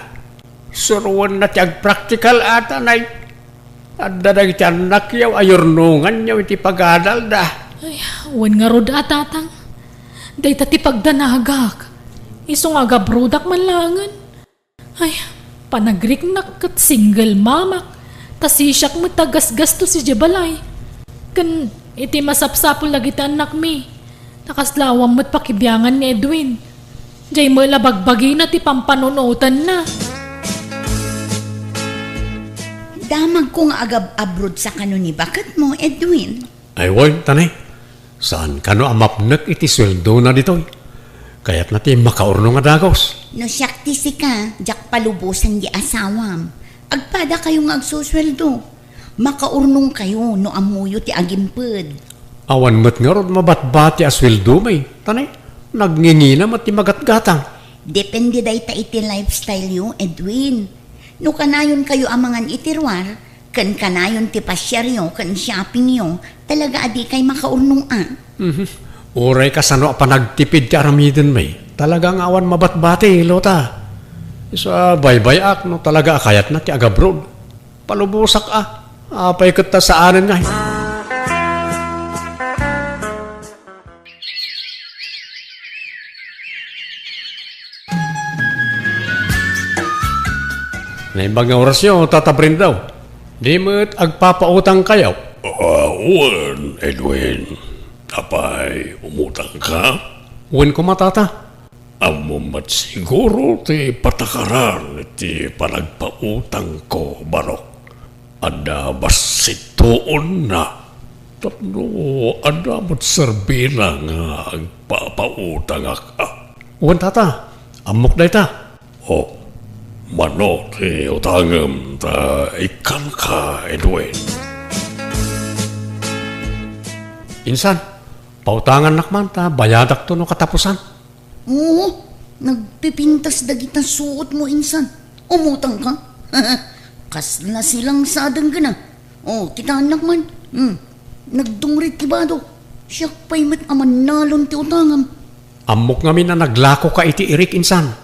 Suroenna ti agpraktikal a, Tanay. Adda dagiti annakyo a yurnonganyo iti pagadalda. Ay, wen ngarud a, Tatang. Dayta ti pagdanagak. Isu nga agabrodak man laengen. Ay, panagriknak ket single mamak. Ta sisiak met ti aggasgastos idiay balay. Ken iti masapsapul dagiti annakmi. Ta kasla awan met pakibiangan ni Edwin. Diay met la bagbagina ti pampanunotenna. Damagko nga agab-abroad sa kano ni baketmo, Edwin. Ay, wen, Tanay. Saan kano a mapnek iti sueldona ditoy. Kayatna ti makaurnong a dagus. No siak ti sika, diak palubosan di asawam. Agpadakayo nga agsusueldo. Makaurnongkayo no ammoyo ti agimped. Awan met ngarud mabatbati a sueldomi, Tanay. Nagngingina met ti magatgatang. Depende dayta iti lifestyle yo, Edwin. No kanayonkayo a mangan iti ruar, ken kanayon ti pasiaryo ken shoppingyo, talaga a dikay makaurnong a. Mhm. Uray kasano a panagtipid ti aramidenmi, talaga nga awan mabatbati, Lota. Isu a baybay-ak no talaga a kayatna ti agabroad. Palubosak a. Apay ket ta saanen ngay? Naimbag nga orasyo, Tata Brendo. Di met agpapautangkayo? Ah, wen, Edwin. Apay, umutangka? Wen koma, Tata. Ammom met siguro ti patakaran ti panagpautangko, Barok. Adda bassit tuonna tapno adda met serbina nga agpapautangak a. Wen, Tata. Ammok dayta. O, mano ti utangem ta ikkanka, Edwin? Insan, pautangannak man ta bayadakto no katapusan. Oo, nagpipintas dagita suotmo insan. Umutangka? Kasla silang sa denggana. O, kitaennak man. Hmm. Nagdungrit ti bado. Siak pay met a mannalon ti utangam. Ammok ngamin a naglakoka iti irik insan.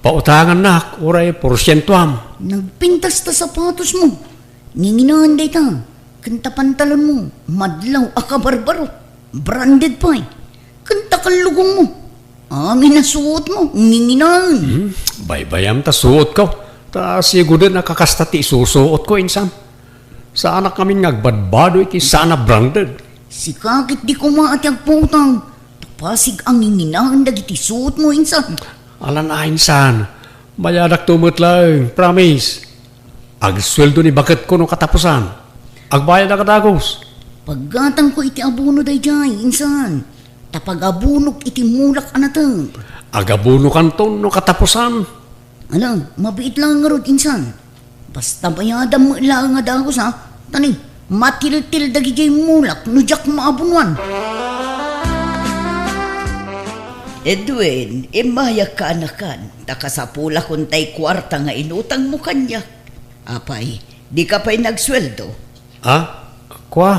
Pautangannak, uray porsientoam. Nagpintas ta sapatosmo. Nginginaen dayta, ken ta pantalonmo, madlaw a kabarbaro, branded pay, ken ta kallugongmo. Amin a suotmo, nginginaen. Hmm, baybayam ta suotko, ta siguden a kakasta ti isusuotko, insan. Saanak ngamin nga agbadbado iti saan a branded. Sika ket di koma a ti agpautang, ta pasig a nginginaen dagiti suotmo, insan. Alan a, insan. Bayadakto met laeng, promise. Agsueldo ni baketko no katapusan. Agbayadak a dagus. Paggatangko iti abono daydiay, insan. Ta pagabonok iti mulak a nateng. Agabunokanton no katapusan. Ala, mabiit laeng ngarud insan. Basta bayadam met laeng a dagus, ha? Tani, matiltil dagidiay mulak no diak maabunoan. Edwin, immayak kaanakan, ta kasapulakon tay kuarta nga inutangmo kaniak. Apay, dika pay nagsueldo? Ah, kua,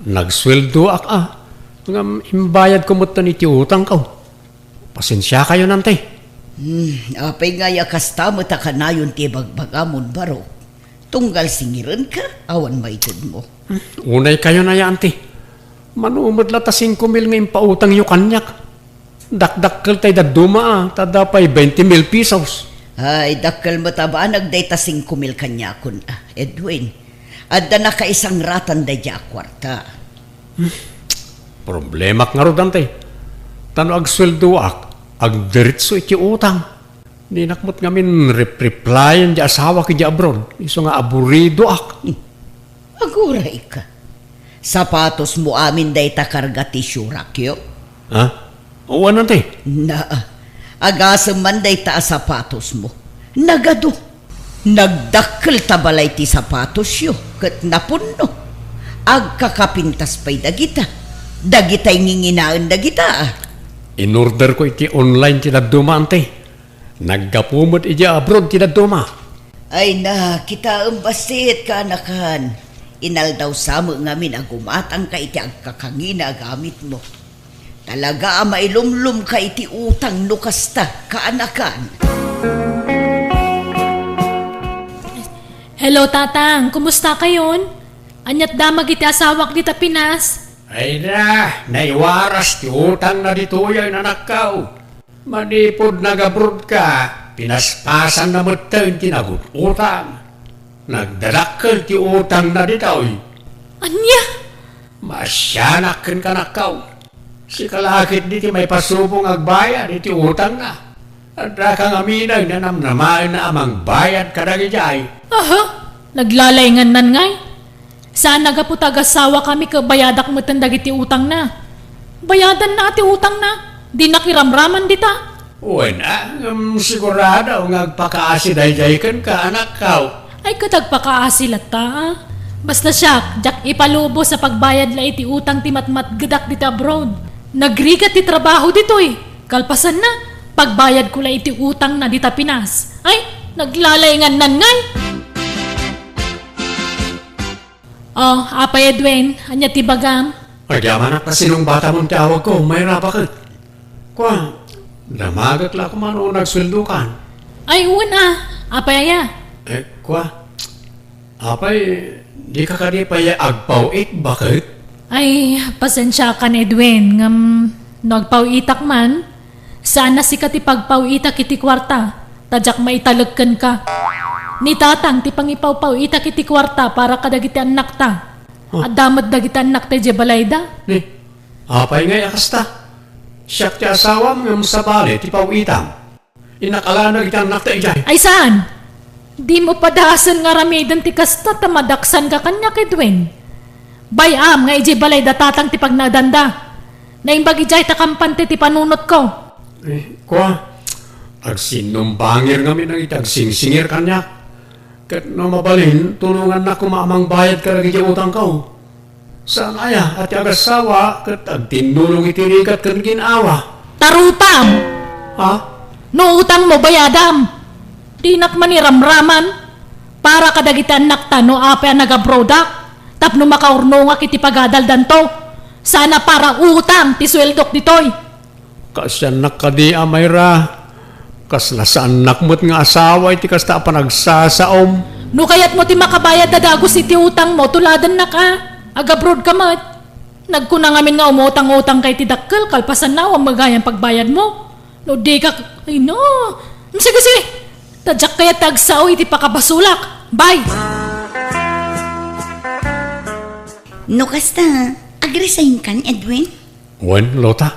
nagsueldoak a. Ngem imbayadko metten iti utangko. Pasensiakayon, anti. Hmm, apay ngay a kasta met a kanayon ti ibagbagamon, Barok? Tunggal singirenka, awan maitedmo. Hmm, unaykayon aya, anti. Mano met la ta singko mil nga impautangyo kaniak. Dakdakkel tay dadduma a, ta adda pay twenty mil pesos. Ay, dakkel met a banag dayta singko mil kaniakon a, Edwin. Adda nakaisangratan daydiay a kuarta. Hmm. Problemak ngarud, anti. Ta no agsueldoak, agdiretso iti utang. Dinak met ngamin rep-replyan ti asawak idiay abroad, isu nga aburidoak. Hmm. Agurayka. Sapatosmo amin dayta karga ti siorakyo? Ha? Wen, anti. Naa. Agasem man dayta a sapatosmo. Nagadu. Nagdakkel ta balay ti sapatosyo ket napunno. Agkakapintas pay dagita. Dagitay nginginaen dagita, a. Inorderko iti online ti dadduma, anti. Naggapu met idiay abroad ti dadduma. Ay na, kitaem bassit, kaanakan. Inaldaw sa met ngamin a gumatangka iti agkakangina a gamitmo. Talaga a mailumlomka iti utang no kasta, kaanakan. Hello, Tatang. Kumusta kayon? Aniat damag iti asawak dita Pinas? Ay na, naiwaras ti utangna ditoy, anakko. Manipud nag-abroad ka, pinaspasanna metten ti nagut-utang. Nagdadakkel ti utangna ditoy. Ania? Maasianak kenka, anakko. Sika la ketdi ti maipasubong agbayad iti utangna. Addaka ngamin a namnamaenna a mangbayad kadagidiay. Aha, naglalaingannanna ngay. Saan a gapu ta agasawakami ket bayadak metten dagiti utangna. Bayadanna ti utangna, dinak iramraman dita. Wen a, ngem sigurado nga agpakaasi daydiay kenka, anakko. Ay, ket agpakaasi latta, a. Basta siak, diak ipalubos a pagbayad la iti utang ti matmatgedak dita abroad. Nagrigat ti trabaho ditoy. Kalpasanna, pagbayadko la iti utangna dita Pinas. Ay, naglalaingannanna ngay. Oh, apay Edwin, ania ti bagam? Agyamanak ta sinungbatamon ti awagko, Mayra, baket. Kua, damagek la koma no nagsueldokan. Ay, wen a. Apay aya? Eh, kua, apay, dika kadi pay agpaw-it, baket? Ay, pasensiakan, Edwin, ngem no agpaw-itak man, saan a sika ti pagpaw-itak iti kuarta, ta diak maitalek kenka. Ni Tatang ti pangipawpaw-itak iti kuarta para kadagiti annakta. Oh. Adda met dagiti annakta idiay balayda. Ni, apay ngay a kasta? Siak ti asawam ngem sabali ti paw-itam. Innak a la dagiti annakta idiay. Ay saan? Dimo padasen nga aramiden ti kasta ta madaksanka kaniak, Edwin. Bay-am nga idiay balay da Tatang ti pagnaedanda. Naimbag idiay ta kampante ti panunotko. Eh, kua, agsinnumbangir ngamin dagiti agsingsingir kaniak. Ket no mabalin, tulongannak koma a mangbayad kadagiti utangko. Saan aya a ti agassawa ket agtinnulong iti rigat ken gin-awa? Tarupam! Ha? No utangmo, bayadam! Dinak man iramraman para kadagiti annakta no apay a nagabrodak tapno makaurnongak iti pagadaldanto. Saan a para utang ti sueldok ditoy. Kaasiannak kadi a, Mayra? Kasla saannak met nga asawa iti kasta a panagsasaom. No kayatmo ti makabayad a dagus iti utangmo, tuladennak a. Agabroad ka met. Nagkuna ngamin nga umutang-utangka iti dakkel, kalpasanna, awan met gayam pagbayadmo. No dika, ay no. Sige, sige. Ta diak kayat ti agsao iti pakabasolak. Bye! No kasta, agresign kan, Edwin? Wen, Lota,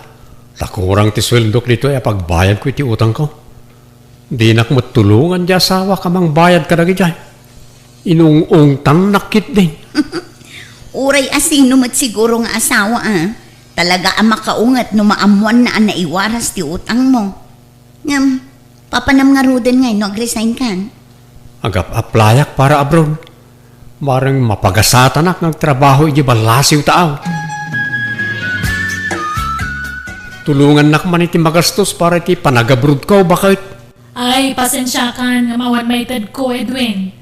ta kurang ti sueldok ditoy a pagbayadko iti utangko. Dinak met tulongan ti asawak a mangbayad kadagidiay. Inung-ungtannak ketdin. Uray asino met siguro nga asawa, a. Talaga a makaunget no maammoanna a naiwaras ti utangmo. Ngem, papanam ngaruden ngay no agresign kan? Agap-applyak para abroad. Bareng mapagasatanak nga agtrabaho iti ballasiw taaw. Tulongannak man iti magastos para iti panagabrodko, baket. Ay, pasensiakan nga mawan maitedko, Edwin.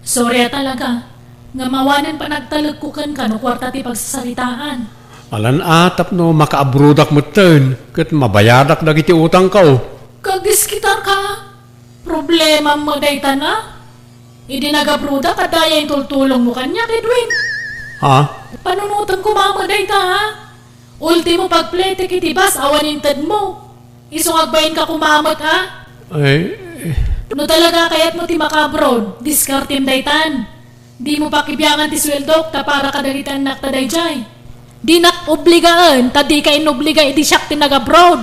Sorry a talaga, nga mawanen panagtalekko kenka no kuarta ti pagsasaritaan. Alan a tapno makaabrodak metten ket mabayadak dagiti utangko. Kagiskitarka? Problemam met dayta na? Idi nagabrodak, adda aya intultulongmo kaniak, Edwin. Ha? Panunotem koma met dayta, ha? Ultimo, pagpletek iti bus awan intedmo. Isu nga agbainka koma met, a? Ay, eh. No talaga kayatmo ti maka-abroad, diskartem daytan. Dimo pakibiangan ti sueldok ta para kadagiti annakta daydiay. Dinak obligaen ta dika inobliga idi siak ti nag-abroad.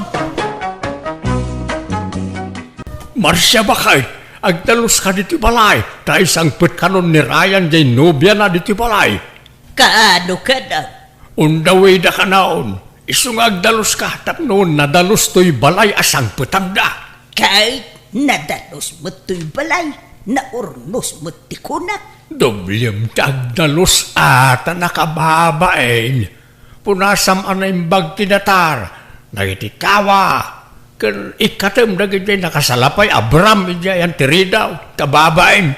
Marcia, baket, agdaluska ditoy balay, ta isangpetkanon ni Ryan jay nobiana ditoy balay. Kaano kano? Undawida kanaon, isu nga agdaluska tapno nadalus toy balay a sangpetanda. Ket nadalus met toy balay, naurnos met ti kunak. Doblem ti agdalus a ta nakababain. Punasam a naimbag ti datar, dagiti kawa, ken ikkatem dagidiay nakasalapay a bram idiay anti ridaw, kababain.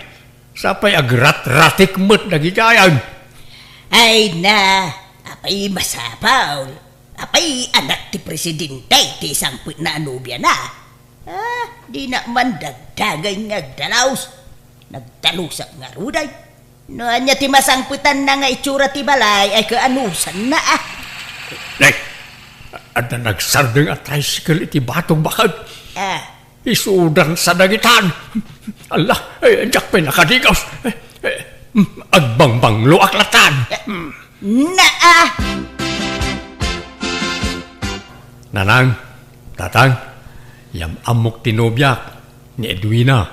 Sapay agratratik met dagidiay. Ay na, apay masapul? Apay anak ti presidente ti sangpetna a nobiana? Ah, dina man dagdagen nga agdalus. Nagdalusak ngaruden. No ania ti masangpetanna nga itsura ti balay, ay kaanusanna, a? Nay, adda nagsardeng a tricycle iti batog, baket. Ah. Isudansa dagitan. Alla, eh, diak pay nakadigaw. Eh, eh, agbangbangloak latan. Naa! Nanang, tatang, yam-ammok ti nobiak, ni Edwina.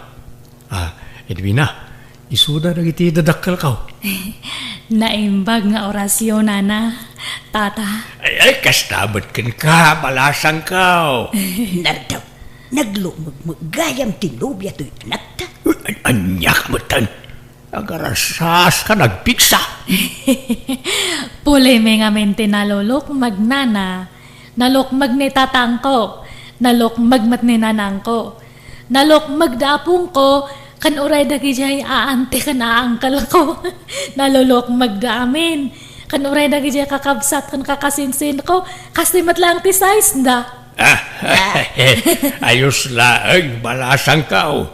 Ah, Edwina, isuda dagiti dadakkelko. Naimbag nga orasyon, nana, tata. Ay, ay, kasta met kenka, balasangko. Nardaw, naglukmeg met gayam ti nobia toy anakta. Uy, an-, ania ka metten? Agarasas ka, nagpiksa. Pulimi ngamin ti nalulukmeg, nana. Nalukmeg ni tatangko, nalukmeg met ni nanangko. Nalukmeg da apongko, ken uray dagidiay aanti ken aangkelko. Nalulukmeg da amin, ken uray dagidiay kakabsat ken kakasinsinko, kastoy met laeng ti size da. Ah, ayos laeng, balasangko.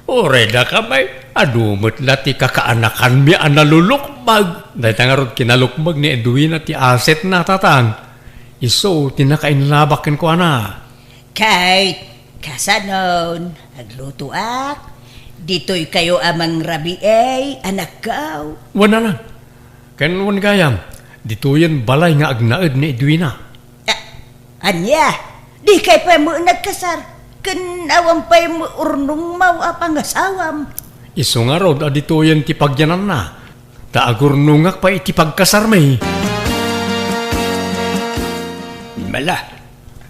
Uray daka pay, adu met la ti kakaanakanmi a nalulukmeg. Dayta ngarud kinalukmeg ni Edwina ti asetna, tatang. Isu ti nakainlabak kenkuana. Ket, kasanon, aglutoak? Ditoykayo a mangrabii, anakko. Wen, nanang. Ken wen gayam, ditoyen balay nga agnaed ni Edwina. Ah, ania? Dikay pay met nagkasar, ken awan pay met urnongmo a pangasawam. Isu ngarud a ditoyen ti pagyananna, ta agurnongak pay iti pagkasarmi. Mala,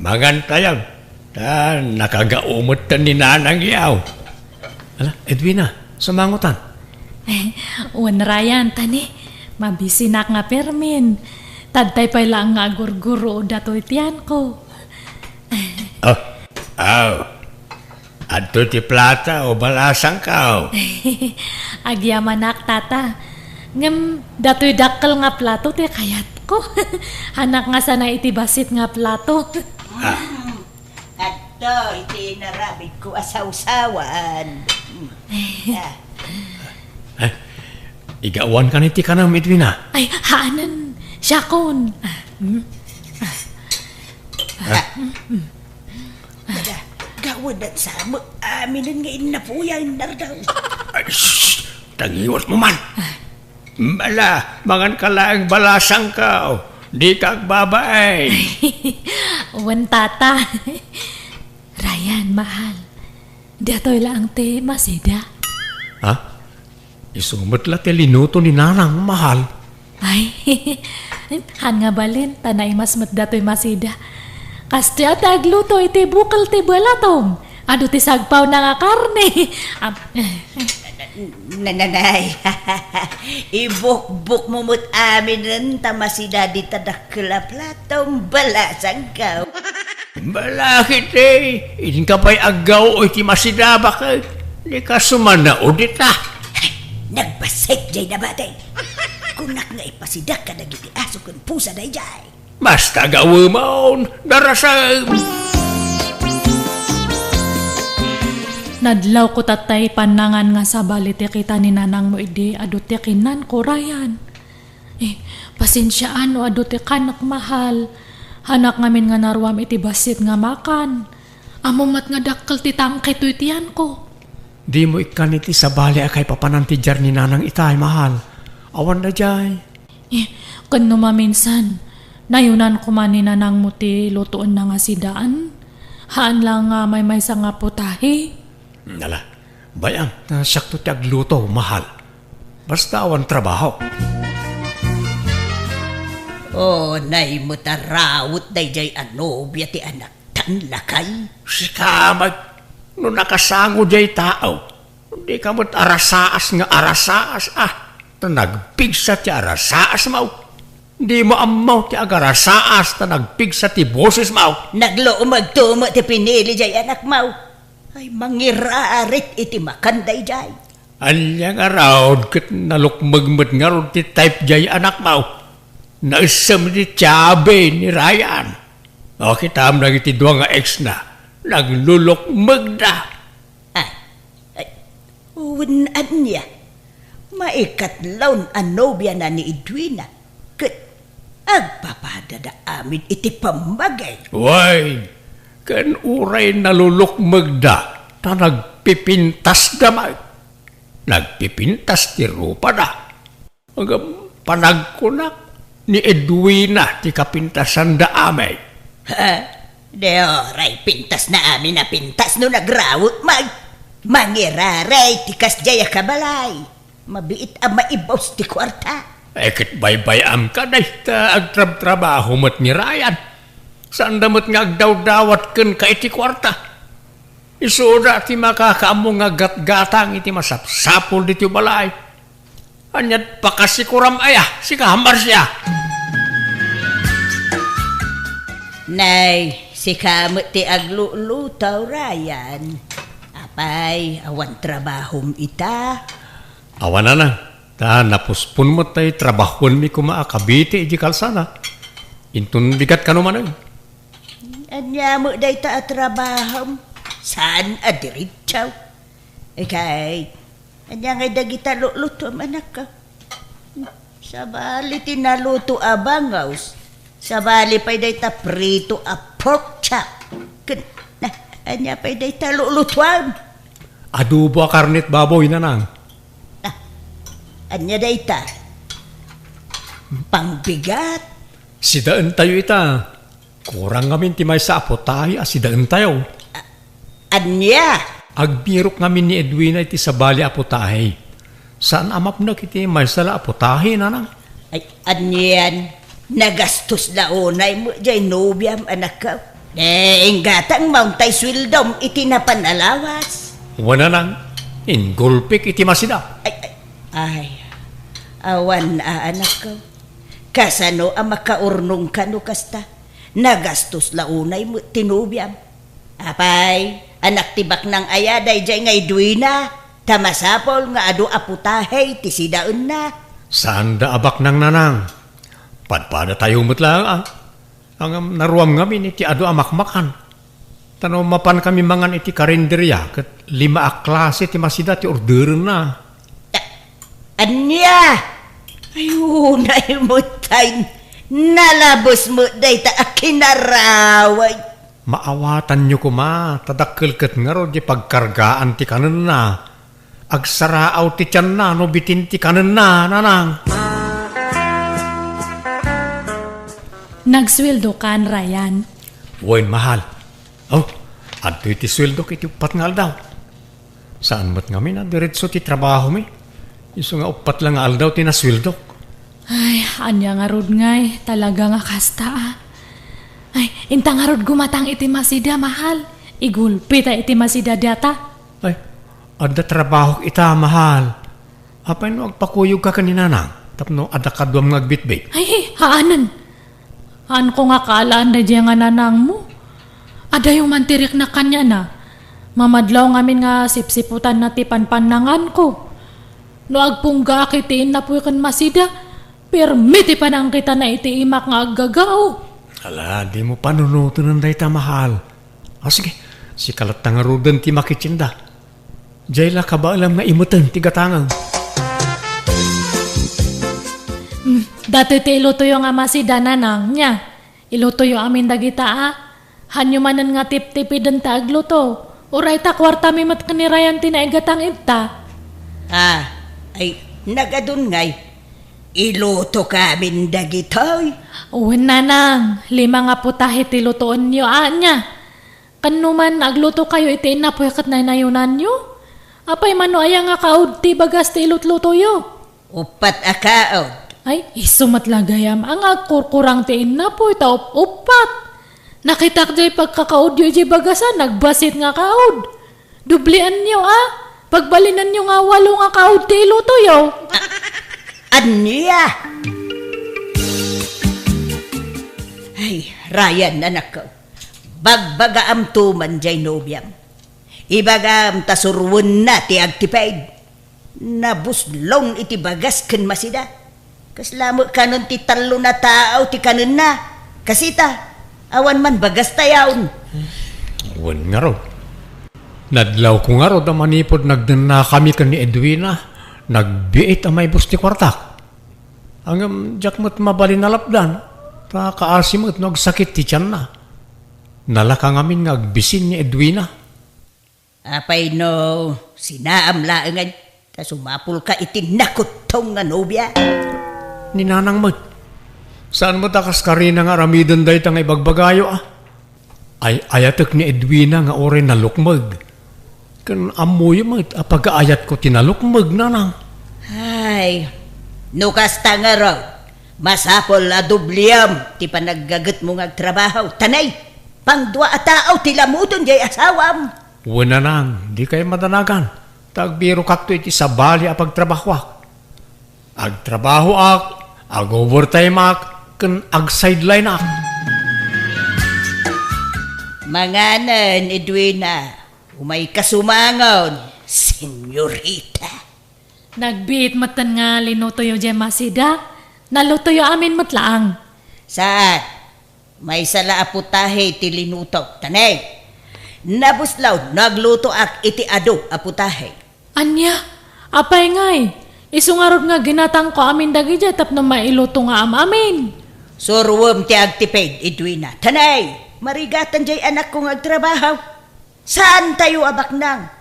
mangantayon, ta nakagao metten ni nanang yaw. Ala, Edwina, sumangotan. Wen, Ryan, tani, mabisinak nga permin. Tadtay pay laeng nga agurguro datoy ti yanko. Oh, aw. Adtoy ti plato, balasangko. Agyamanak, tata. Ngem, datoy dakkel nga plato ti kayatko. Hanak nga sana iti bassit nga plato. Ah. Adtoy ti inarabidko a sawsawan. Ah. Eh, igawan kan iti kanam, Edwina? Ay, haanen. Siakon. Ah, mm. Ah. Mada, gawadan sa mo. Aminen nga innapuyan, Nardaw. Ay, shh! Tangiwat mo man. Ah. Mala, mangan ka laeng balasangko. Dika agbabain. Wen, tata. Ryan, mahal. Datoy laeng ti masida. Ha? Isu met la ti linuto ni nanang, mahal. Ay, Haan nga balin, ta naimas met datoy Masida. Kastoy a ti agluto iti bukel ti balatom. Adu ti sagpawna nga karne. Ap-, Nananay, ibukbok mo met aminen ta Masida dita dakkel a plato, balasangko. Balakit, eh, inka pay aggaw iti Masida, baket. Di ka sumanaw dita. Nagbassit jay nabati. Kunak nga ipasidak kadagiti aso ken pusa dayjay. Basta gawemon, darasem. Nadlawko tattay pannangan nga sabali ti kita ni nanangmo idi adu ti kinanko, Ryan. Eh, pasensiaan no adu ti kanak, mahal. Hanak ngamin nga naruam iti bassit nga makan. Ammom met nga dakkel ti tangke toy tiyanko. Dimo ikkan iti sabali a kaipapanan ti diar ni nanang itay, mahal. Awan daydiay. Eh, ken no maminsan, nayunan koma ni nanangmo ti lutoenna nga sidaan? Haan la nga maymaysa nga putahe? Ala, bay-am, ta siakto ti agluto, mahal. Basta awan trabaho. Oh, nay met a rawet daydiay a nobia ti anaktan, lakay. Sika met, no nakasango diay tao, dika met arasaas nga arasaas, ah. Ta nagpigsa ti arasaasmo. Dimo ammo ti agarasaas ta nagpigsa ti bosesmo. Naglumegto met ti pinili diay anakmo. Ay, mangirarit iti makan daydiay. Ania ngarud ket nalukmeg met ngarud ti type diay anakmo? Naessem ti tiabe ni Ryan. O, kitam dagiti dua nga ex na, naglulukmegda. Ay, ay, wen ania? Maikatlaon a nobiana ni Edwina, ket agpapadada amin iti pammaging. Wen, ken uray nalulukmegda, ta nagpipintasda met. Nagpipintas ti rupada. Ngem panagkunak, ni Edwina ti kapintasanda amin. Ha? Di uray pintasna amin a pintas no nagrawek met. Mangiraray ti kasdiay a kabalay. Mabiit a maibus ti kuarta. Ay, ket baybay-amka dayta agtrabtrabaho met ni Ryan. Saanda met nga agdawdawat kenka iti kuarta. Isuda ti makakaammo nga gatgatang iti masapsapul ditoy balay. Ania't pakasikuram aya, sika, Marcia? Nay, sika met ti agluluto, Ryan. Apay, awan trabahom ita? Awan, nanang. Ta napuspon met tay trabahuenmi koma a kabiti idiay kalsada. Inton bigat kano manen. Ania met dayta a trabahom? Saan a diretso? Ikay, ania ngay dagita lulutom, anakko? Sabali ti naluto a bangus. Sabali pay dayta prito a pork chop. Ken, na, ania pay dayta lulutuam? Adobo a karnet baboy, nanang. Ah, ania dayta? Pangbigat? Sidaentayo ita. Kurang ngamin ti maysa a putahe a sidaentayo. A-, ania? Agbirok ngamin ni Edwina iti sabali a putahe. Saan a mapnek iti maysa la a putahe, nanang? Ay, anian? Nagastos la unay met jay nobiam, anakko. Eh, inggatang maong tay sueldom iti napan a lawas. Wen, nanang, inggulpik iti Masida. Ay, ay, ay. Awan a, anakko. Kasano a makaurnongka no kasta? Nagastos la unay met ti nobiam. Apay, anak ti baknang aya daydiay nga Edwina, ta masapul nga adu a putahe ti sidaenna. Saanda a baknang, nanang. Padpadatayo met laeng, a. Ngem naruam ngamin iti adu a makmakan. Ta no mapankami mangan iti karinderia, ket lima a klase ti masida ti orderenna. A-, ania? Ay, unay met tay nalabes met dayta a kinaraway. Maawatanyo koma, ta dakkel ket ngarud ti pagkargaan ti kanenna. Agsaraaw ti tianna no bitin ti kanenna, nanang. Nagsueldokan, Ryan? Wen, mahal. Oh, adtoy ti sueldok iti uppat nga aldaw. Saan met ngamin a diretso ti trabahomi. Isu nga uppat la nga aldaw ti nasueldok. Ay, ania ngarud ngay, talaga nga kasta, a. Ay, inta ngarud gumatang iti masida, mahal. Igulpi ta iti masida diata. Ay, adda trabahok ita, mahal. Apay no agpakuyogka ken ni nanang tapno adda kaduam nga agbitbit? Ay, haanen. Haanko nga kaalaan daydiay nga nanangmo. Adayo man ti riknak kaniana. Mamadlaw ngamin nga sipsiputanna ti panpannanganko. No agpunggaak iti innapoy ken masida, permi ti panangkitana iti imak nga aggagao. Ala, dimo panunoten dayta, mahal. A, sige, sika latta ngaruden ti makitienda. Diay la kabaelam nga imeten ti gatangem. Hmm, datoy ti ilutoyo nga masida, nanang, nia. Ilutoyo amin dagita, a. Hanyo manen nga tiptipiden ta agluto. Uray ta kuartami met ken ni Ryan ti naigatang ita. A, ay, nagadun ngay. Ilutoka amin dagitoy. Wen, nanang, lima nga putahe ti lutoenyo, ania. Ken no man aglutokayo iti innapoy ket naynayonanyo? Apay man no aya nga kaud ti bagas ti ilutlutoyo? Uppat a kaud. Ay, isu met la gayam a nga agkurkurang ti innapoy ta up-uppat. Nakitak diay pagkakaudyo idiay bagas a nagbasit nga kaud. Dublianyo a. Pagbalinanyo nga walo nga kaud ti ilutoyo. A-, ania? Ay, Ryan, anakko. Bagbagaamto man diay nobiam. Ibagam ta suroenna ti agtiped. Nabuslon iti bagas ken masida. Kasla met kanen ti tallo a tao ti kanenna. Kasita, awan man bagastayon. Wen ngarud. Nadlawko ngarud a manipud nagdennakami ken ni Edwina, nagbiit a maibus ti kuartak. Ngem diak met mabalin a lapdan, ta kaasi met no agsakit ti tianna. Nalaka ngamin nga agbisin ni Edwina. Apay no sinaam laengen ta sumapulka iti nakuttong nga nobia? Ni nanang met. Saan met a kas karina nga aramiden dayta nga ibagbagayo, a? Ay-ayatek ni Edwina nga uray nalukmeg. Ken ammoyo met a pagaayatko ti nalukmeg, nanang. Ay, no kasta ngarud, masapul a dubliam ti panaggagetmo nga agtrabaho. Tanay, pangdua a tao ti lamuton diay asawam. Wen, nanang, dikay madanagan, ta agbirokakto iti sabali a pagtrabahoak. Agtrabahoak, ag-overtimeak, ken ag-sidelineak. Manganen, Edwina. Umayka sumangon, senyorita. Nagbiit metten nga linutoyo diay masida. Nalutoyo amin met laeng. Saan? Maysa la a putahe ti linutok, tanay. Nabuslon no aglutoak iti adu a putahe. Ania? Apay ngay? Isu ngarud nga ginatangko amin dagidiay tapno mailuto nga am-amin. Suroem ti agtiped, Edwina. Tanay, marigatan diay anakko nga agtrabaho. Saantayo a baknang.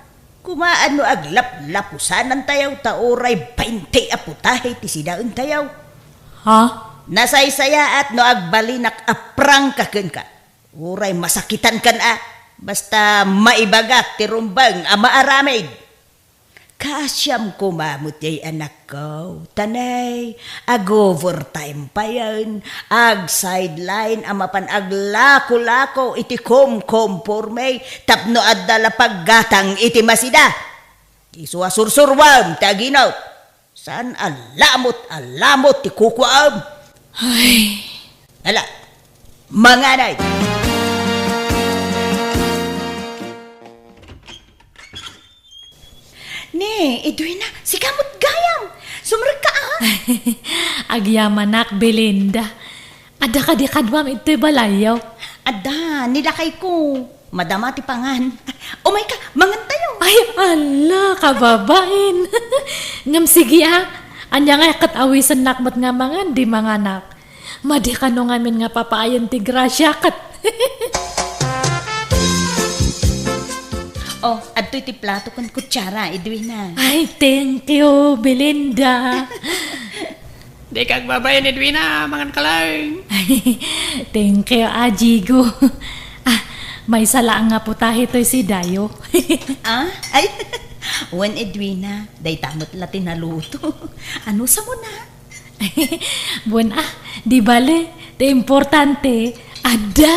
Kumaan no aglaplapusanantayo ta uray baynte a putahe ti sidaentayo. Ha? Nasaysayaat no agbalinak a prangka kenka. Uray masakitankan a, basta maibagak ti rumbeng a maaramid. Kaasiam koma met diay anakko, tanay, ag-overtime payen, ag-sideline a mapan aglako-lako iti komkomporme tapno adda la paggatang iti masida. Isu a sursuruem ti aginot. Saan a lamot a lamot ti kukuaem. Ay. Ala, manganay. Ne, Edwina, sika met gayam. Sumrekka, a. Agyamanak, Belinda. Adda kadi kaduam idtoy balayyo? Adda, ni lakayko. Madama ti pangan. Umayka, mangantayo. Ay, ala, kababain. Ngem sige, a. Ania ngay ket awisennak met nga mangan, di manganak. Madi kano ngamin nga papaayen ti grasia ket. Oh, adtoy ti plato ken kutsara, Edwina. Ay, thank you, Belinda. Dika agbabain, Edwina, mangan ka lang. Thank you, a, Jigo. A, maysa laeng nga putahe toy sidayo. A? Ay, wen, Edwina, dayta met la ti naluto. Anusam na? Wen a, di bale, ti importante, adda.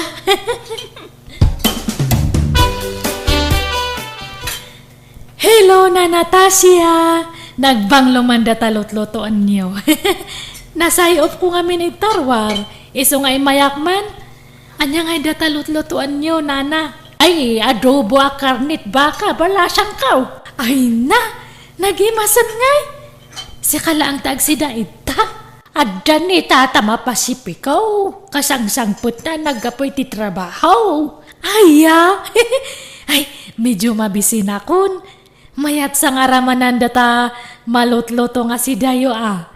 Hello, Nana Tasia! Nagbanglo man data lutlutoanyo. Nasay-opko ngamin iti tarwar, isu nga immayak man. Ania ngay data lutlutoanyo, Nana? Ay, adobo a karnet baka, balasangko. Ay na, nagimasen ngay. Sika laeng ti agsida ita. Adda ni Tata mapasipikaw. Kasangsangpetna naggapu iti trabaho. Aya! Ay, medyo mabisinakon. Mayat sa nga ramanan data malutluto nga sidayo, a.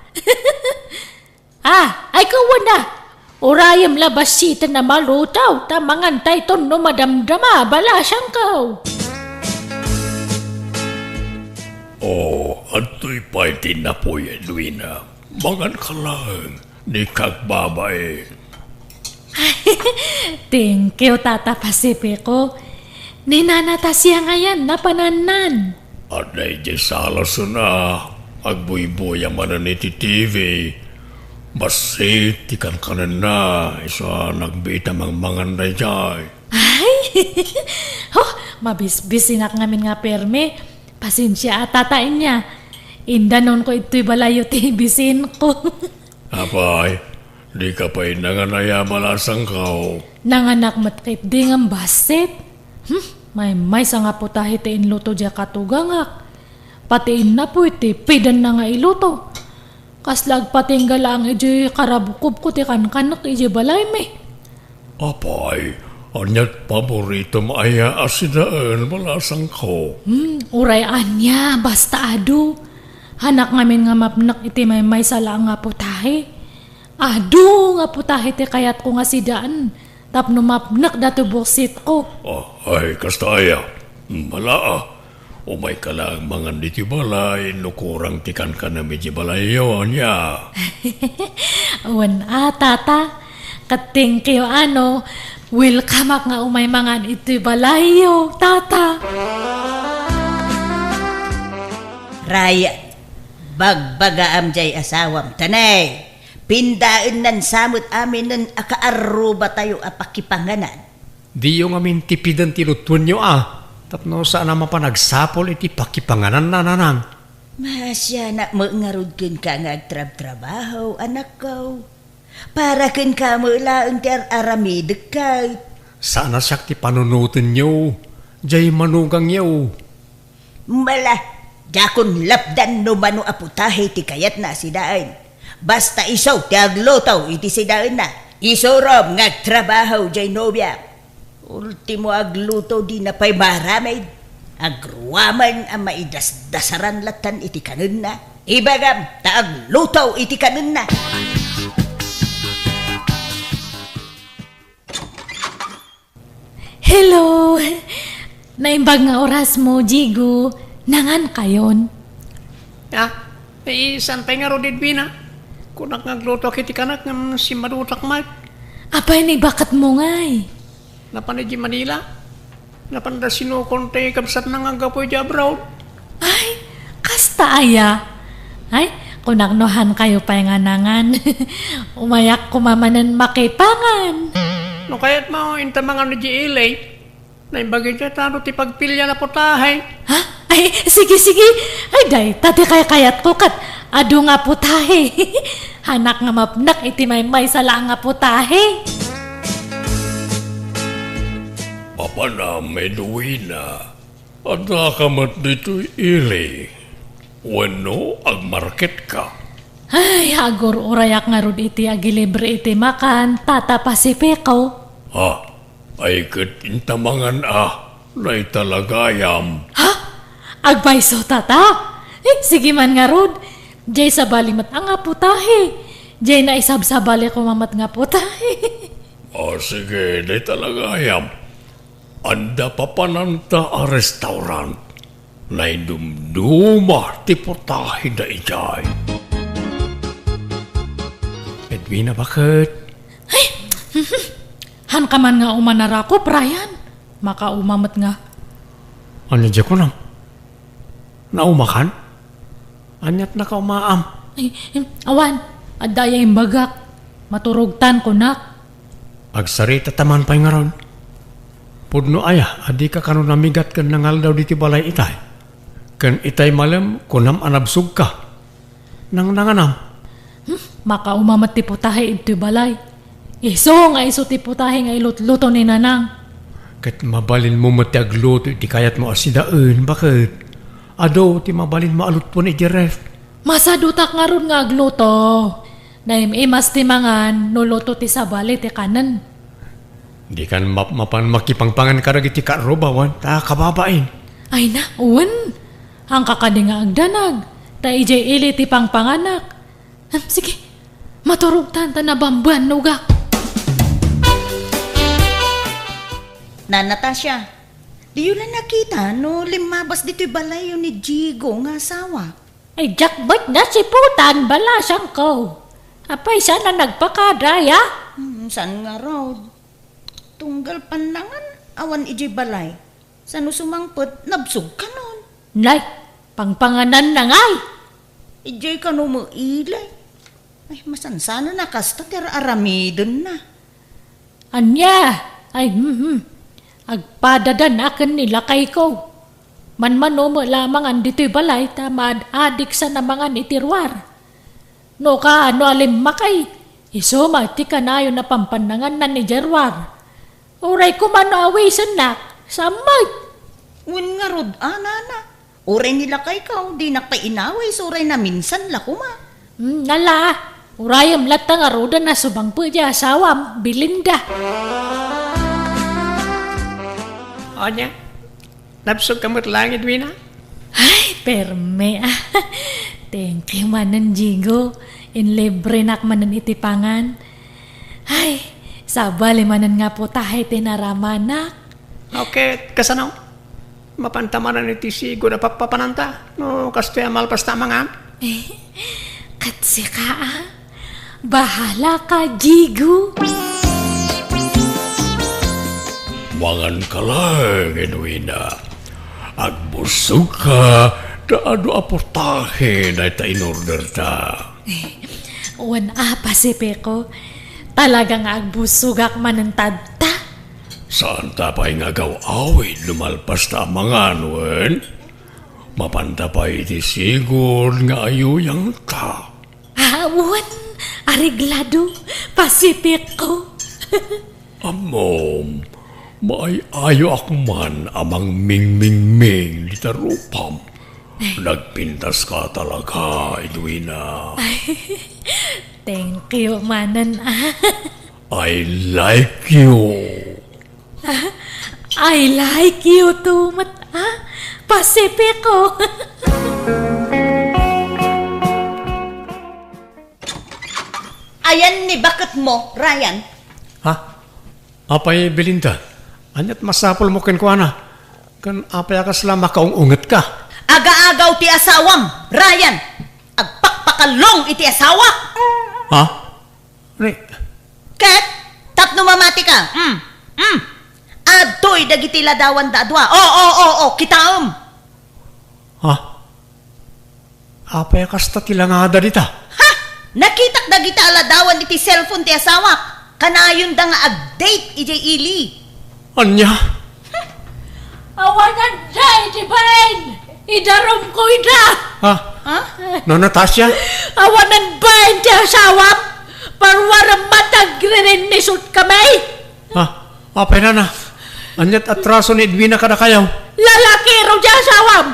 Ah, ay, kawana. Urayem la basiten a malutaw, ta mangantayton no madamdama, balasangko. Oh, adtoy pay ti napuy, Edwina. Mangan ka laeng, ni kagbabain. Thank you, Tata Pacifico. Ni Nana Tasia ngayen, napanannan. Adda idiay salasen a, agbuybuya manen iti T V. Bassit ti kankanenna, isu a nagbiit a mangmangan daydiay. Ay! Oh, mabisbisinak ngamin nga permi. Pasensia a, Tata, ania. Indanonko itoy balayyo ti bisinko. Apay, dika pay nangan aya, balasangko? Nanganak met ketdi ngem bassit. Hmm, maymaysa nga putahe ti inluto diay katugangak. Pati innapuy ti pidanna nga iluto. Kasla agpatingga laeng idiay karabkobko ti kankanek idiay balaymi. Apay, ania ti paboritom aya a sidaen, balasangko? Hmm, uray ania, basta adu. Hanak ngamin nga mapnek iti maymaysa laeng nga putahe. Adu nga putahe ti kayatko nga sidaen tapno mapnek datoy buksitko. Ah, ay, kasta aya. Mala a. Umayka laeng mangan ditoy balay no kurang ti kankanem idiay balayyo, ania? Wen a, Tata. Ket thank you a no welcomeak nga umay mangan itoy balayyo, Tata. Rayat, bagbagaam diay asawam, tanay. Pindaennan sa met aminen a kaarrubatayo a pakipanganan. Diyo ngamin tipiden ti lutuenyo a, tapno saan a mapan agsapul iti pakipangananna, nanang. Maasianak met ngarud kenka nga agtrabtrabaho, anakko. Para kenka met laeng ti ar-aramidek ket. Saan a siak ti panunotenyo, diay manugangyo. Mala, diakon lapdan no mano a putahe ti kayatna a sidaen. Basta isu ti agluto iti sidaenna. Isurom nga agtrabaho diay nobiam. Ultimo agluto, dina pay maaramid. Agraman a maidasdasaran lattan iti kanenna. Ibagam ta agluto iti kanenna. Hello! Naimbag nga orasmo, Jigo. Nangankayon? Ah, eh, saan pay ngarud, Edwina? Kunak nga aglutoak iti kanak ngem simmadutak met. Apay, naibaketmo ngay? Napan idiay Manila. Napanda sinukon ti kabsatna nga aggapu idiay abroad. Ay, kasta aya? Ay, kunak no hankayo pay nga nangan. Umayak koma manen makipangan. No kayatmo, inta mangan idiay ili. Naimbag idiay tano ti pagpilian a putahe. Ha? Ay, sige, sige. Ay, dayta ti kaykayatko ket adu nga putahe. Hanak nga mapnek iti maymaysa laeng a putahe. Apanam, Edwina. Addaka met ditoy ili. Wenno agmarketka? Ay, agur-urayak ngarud iti agilibre iti makan, Tata Pacifico. Ha? Ay ket inta mangan a, naitalagayam. Ha? Agpayso, Tata? Eh, sige man ngarud. Diay sabali met a nga putahe. Diay naisabsabali koma met nga putahe. O sige, naitalagayam. Adda papananta a restaurant. Naidumduma ti putaheda idiay. Edwina, baket? Ay! Hanka man nga umanarako, Brian. Makauma met nga. Ania diay kunam? Naumakan? Aniat nakaumaam? Ay, em, awan. Adda aya imbagak? Maturogtan, kunak. Agsarita ta man pay ngarud. Pudno aya a dika kano namigat ken nangaldaw ditoy balay itay? Ken itay malem, kunam a nabsogka. Nangnanganam. Hmm, makauma met ti putahe idtoy balay. Isu nga isu ti putahe nga ilutluto ni Nanang. Ket mabalinmo met ti agluto iti kayatmo a sidaen, baket? Adu ti mabalinmo a lutpon iti ref. Masadutak ngarud nga agluto. Naim-imas ti mangan no luto ti sabali ti kanen. Dikan mapmapan makipangpangan kadagiti karrubawan ta kababain. Ay na, wen. Angka kadi nga agdanag, ta idiay ili ti pangpanganak. Em, sige, maturogtan ta nabambanogak. Na, Natasha, diyo la nakita no limmabas ditoy balayyo ni Jigo nga asawa? Ay, diak met nasiputan, balasangko. Apay, saan a nagpakada, ya? Hmm, saan ngarud? Tunggal pannangan, awan idiay balay. Saan no sumangpet, nabsog kanon. Nay, pangpangananna ngay. Idiay kano met ili. Ay, masansanana kasta ti ar-aramidenna. Ania? Ay, hmm, hmm. Agpadadan a ken ni lakayko. Manmano met la a mangan ditoy balay ta maad-adik sa namangan iti ruar. No kaano a limmakay, isu met ti kanayon a pampannanganna idiay ruar. Uray koma no awisennak, saan met. Wen ngarud, a, nana. Uray ni lakayko, dinak pay inawis, uray naminsan la koma. Hmm, ala, urayem latta ngaruden a sumangpet ti asawam, Belinda. Ania? Nabsogka met laeng, Edwina? Ay, permi, ah. Thank you manen, Jigo. Inlibrenak manen iti pangan. Ay, sabali manen nga putahe ti naramanak. Okay, kasano? Mapanta manen iti sigud a pappapananta no kastoy a malpasta a mangan? Eh, ket sika, ah? Bahala ka, Jigo. Mangan ka laeng, Edwina. Agbusogka ta adu a putahe dayta inorderta. Eh, wen a, Pacifico. Talaga nga agbusogak manen tadta. Saanta pay nga agaw-awid no malpasta a mangan, wen? Mapanta pay iti sigud nga ayuyangta. Ah, wen, areglado, Pacifico. Ammom, maay-ayoak man a mangmingmingming dita rupam. Nagpintaska talaga, Edwina. Thank you manen, ah. I like you. Ah, I like you too met, ah, Pacifico. Ayan ni baketmo, Ryan. Ha? Apay, Belinda, ania't masapulmo kenkuana? Ken apay a kasla makaung-ungetka? Agaagaw ti asawam, Ryan. Agpakpakallong iti asawak. Ha? Ni- Ket, tapno mamatika, mm, mm, adtoy dagiti ladawanda a dua. O, o, o, o, kitaem. Ha? Apay a kasta ti langada dita? Ha? Nakitak dagita a ladawan iti cellphone ti asawak. Kanayonda nga ag-date idiay ili. Ania? Awanan da iti bain! Idarumko ida! Ha? Ha? No, Natasha? Awanan bain ti asawam! Parwarem met agririnnisot kami! Ha? Apay nana? Ania't atraso ni Edwina kadakayo? Lalaki raw ti asawam!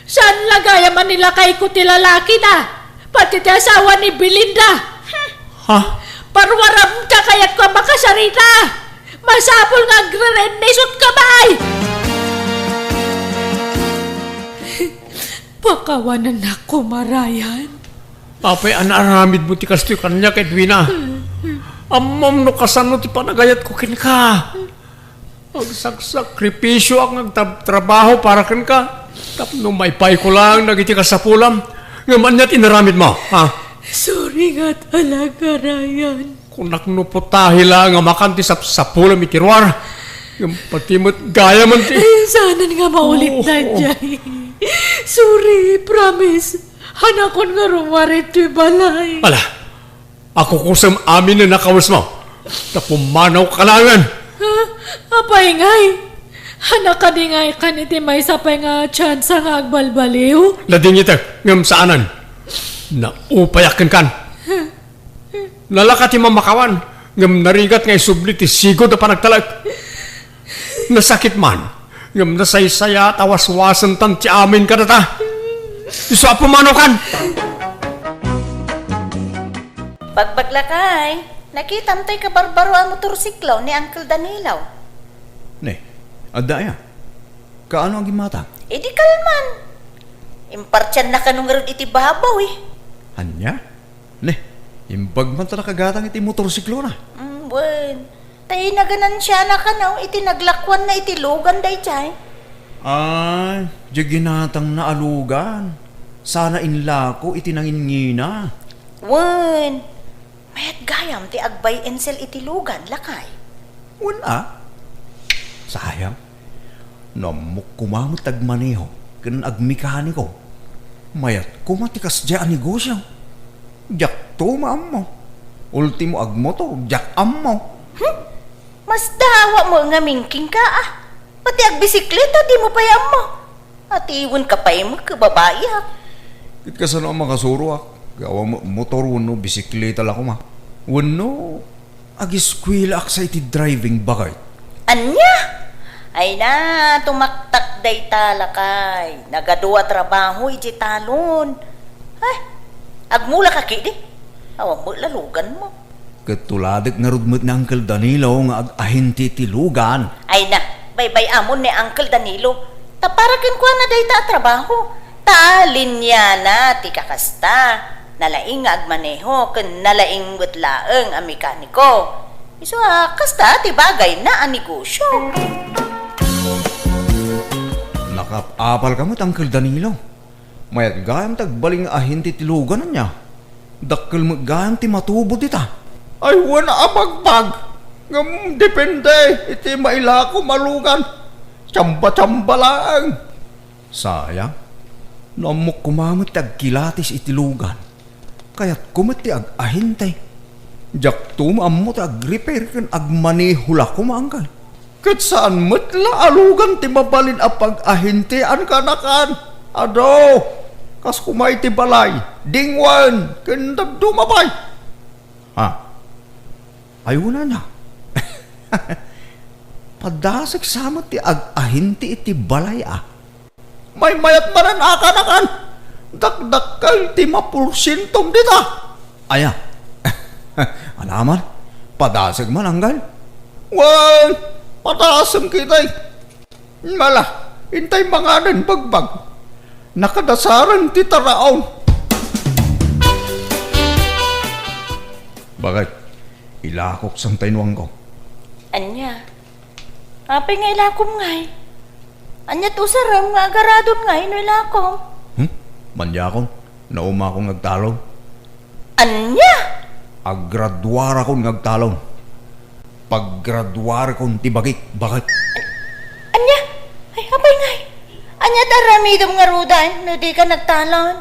Saan la gayam a ni lakayko ti lalakina? Pati ti asawa ni Belinda! Ha? Parwarem ta kayatko a makasarita! Masapul nga agririnnisot ka, bay! Pakawanannak koma, Ryan. Apay a naaramidmo ti kastoy kaniak, Edwina? Ammom no kasano ti panagayatko kenka. Agsaksakripisioak nga agtrab-, trabaho para kenka tapno maipayko laeng dagiti kasapulam. Ngem ania't inaramidmo, ha? Sorry nga talaga, Ryan. Kunak no putahe laeng a makan ti sapsapulam iti ruar. Ngem pati met gayam ti Ay, saanen nga maulit Oo. daydiay. Sorry, promise. Hanakon nga rummuar iti balay. Ala, Akukusem amin a kawesmo. Ta pumanawka laengen. Ha? Apay ngay? Ania kadi ngay kan iti maysa pay nga tsansa nga agbalbaliw? Nadingitek, ngem saanen. Naupayak kenkan. Nalaka ti mamakawan, ngem narigat nga isubli ti sigud a panagtalek. Nasakit man, ngem nasaysayaat a waswasentan ti amin kadata. Isu a pumanawkan. Bagbag, lakay, nakitam tay kabarbaro a motorsiklo ni Uncle Danilo. Ne, adda aya? Kaano a gimmata? Idi kalman. Impartianna kano ngarud iti babaw, eh. Ania? Ne, imbag man ta nakagatang iti motorsiklona. Mm, wen. Ta inaganansiana kano iti naglakuanna iti lugan daydiay. Ay, diay ginatangna a lugan. Sana inlako iti nanginngina. Wen. Mayat gayam ti agbay-insel iti lugan, lakay. Wen a? Sayang. No ammok koma met ti agmaneho ken agmekaniko, mayat koma ti kasdiay a negosio. Diakto maammo. Ultimo agmotor, diak ammo. Hmm? Masdaawak mo nga mingking ka, ah. Pati agbisikleta, di mo pay ammo. Atiwenka pay met ket babaiak. Ket kasano a makasuroak? Awan met motor wenno bisikleta la koma. Wenno agiskuelaak sa iti driving, baket. Ania? Ay na, tumaktak dayta, lakay. Nagadua a trabaho idiay talon. Ay, agmulaka ketdi. Awan met la luganmo. Ket tuladek ngarud met ni Uncle Danilo nga ag-ahente ti lugan. Ay na, baybay-amon ni Uncle Danilo. Ta para kenkuana dayta a trabaho. Ta linyana ti kakasta. Nalaing nga agmaneho ken nalaing met laeng a mekaniko. Isu a kasta ti bagayna a negosio. Nakaap-apalka met, Uncle Danilo. Mayat gayam ti agbalin nga ahente ti lugan, ania? Dakkel met gayam ti matubo dita. Ay, wen a bagbag. Ngem depende iti mailakom a lugan. Tsamba-tsamba laeng. Sayang. No ammok koma met ti agkilatis iti lugan. Kayatko met ti ag-ahente. Diakto maammo ti agrepair ken agmaneho la koma, Uncle. Ket saan met la a lugan ti mabalin a pag-ahentean kanakan. Adu, kas koma iti balay, dingwen, ken dadduma pay. Ha? Ay, wen a. Padasek sa met ti ag-ahente iti balay a. Maymayat manen a kanakan. Dakdakkel ti maporsientom dita. Aya. Ania man? Padasek man, Uncle? Wen, padasem ketdi. Mala, intay manganen, bagbag. Nakadasaren ti taraon. Baket, ilakok sa inwangko. Ania? Apay nga ilakom ngay? Ania ti usarem nga agaradon ngay no ilakom? Hmm? Maniakon, naumakon nga agtalon. Ania? Aggraduarakon nga agtalon. Paggraduarkon ti bagik, baket. Ania? Ay, apay ngay? Ania ti aramidem ngaruden no dika nagtalon?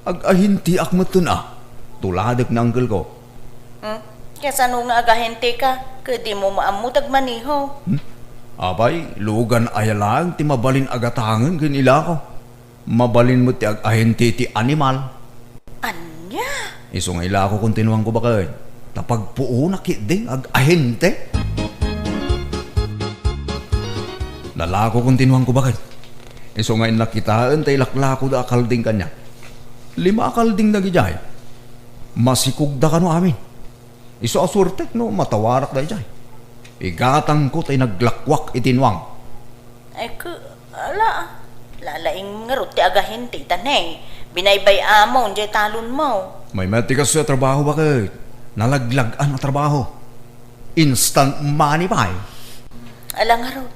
Ag-ahenteak metten a. Tuladek ni uncle ko. Hmm? Kasano nga ag-ahenteka ket dimo maammo ti agmaneho? Hmm? Apay, lugan aya laeng ti mabalin a gatangen ken ilako. Mabalin met ti ag-ahente ti animal. Ania? Isu nga ilako kontinuangko, baket. Ta pagpuonak ketdi nga ag-ahente. Nalako kontinuangko, baket. Isu nga innak kitaen ta ilaklakoda a kalding kaniak. Lima a kalding dagidiay. Masikogda kano amin. Isu a suerte no matawarak daydiay. Igatangko ta inaglakuak iti nuang. Ay, ke, ala, lalaing ngarud ti agahente ita ne. Binaybay-amon diay talonmo. Maymayat ti kastoy a trabaho, baket. Nalaglag-an a trabaho. Instant money pay. Ala ngarud.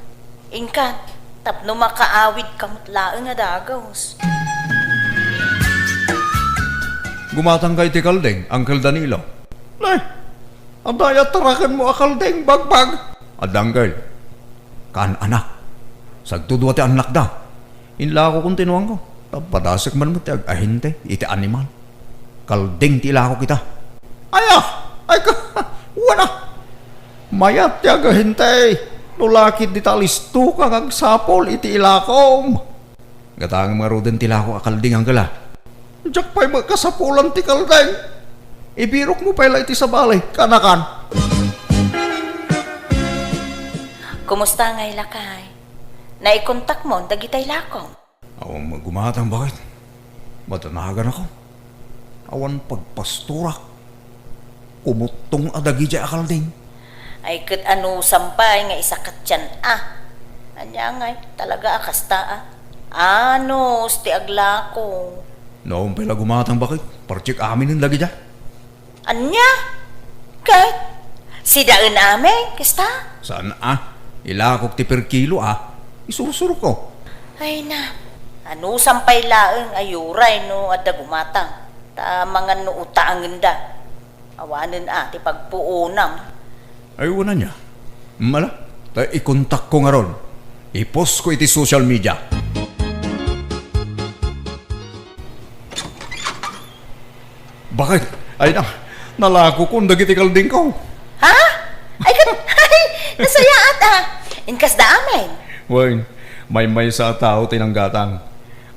Inka, tapno makaawidka met laeng a dagus. Gumatangka iti kalding, Uncle Danilo. Nay, adda aya tarakenmo a kalding, bagbag? Adda, Uncle. Kaan-anak. Sagto dua ti annakda. Inlako kontinuangko. Ta padasek man met ti ag-ahente iti animal. Kalding ti ilako kita. Aya! Ay ka! Wana! Mayat ti agahintay no lakit dita alistoka nga agsapul iti ilakom. Gatangem ngaruden ti lako a kalding, Angkela. Diak pay met kasapulan ti kalding. Ibirokmo pay la iti sabali, kanakan. Kumusta ngay, lakay? Naikontakmon dagitay lakom? Awan met gumatang, baket. Madanaganakon. Awan pagpastorak. Kumuttong a dagidiay a kalding. Ay, ket anusam pay nga isakatian a. Ania ngay, talaga a kasta a. Anus ti aglako. No, awan pay la gumatang, baket. Partiek aminen dagidiay. Ania? Ket sidaen amin, kasta? Saan a? Ilakok ti per kilo a. Isursurko. Ay na, anusam pay laeng a uray no adda gumatang, ta mangan no utangenda. Awanen a ti pagpuonam. Ay, wen ania. Mala, ta ikontakko ngarud. Ipostko iti social media. Baket, ay na, nalakokon dagiti kaldingko. Ha? Ay, ket, ay, nasayaat a. Inkasda amin. Wen, maymaysa a tao ti nanggatang.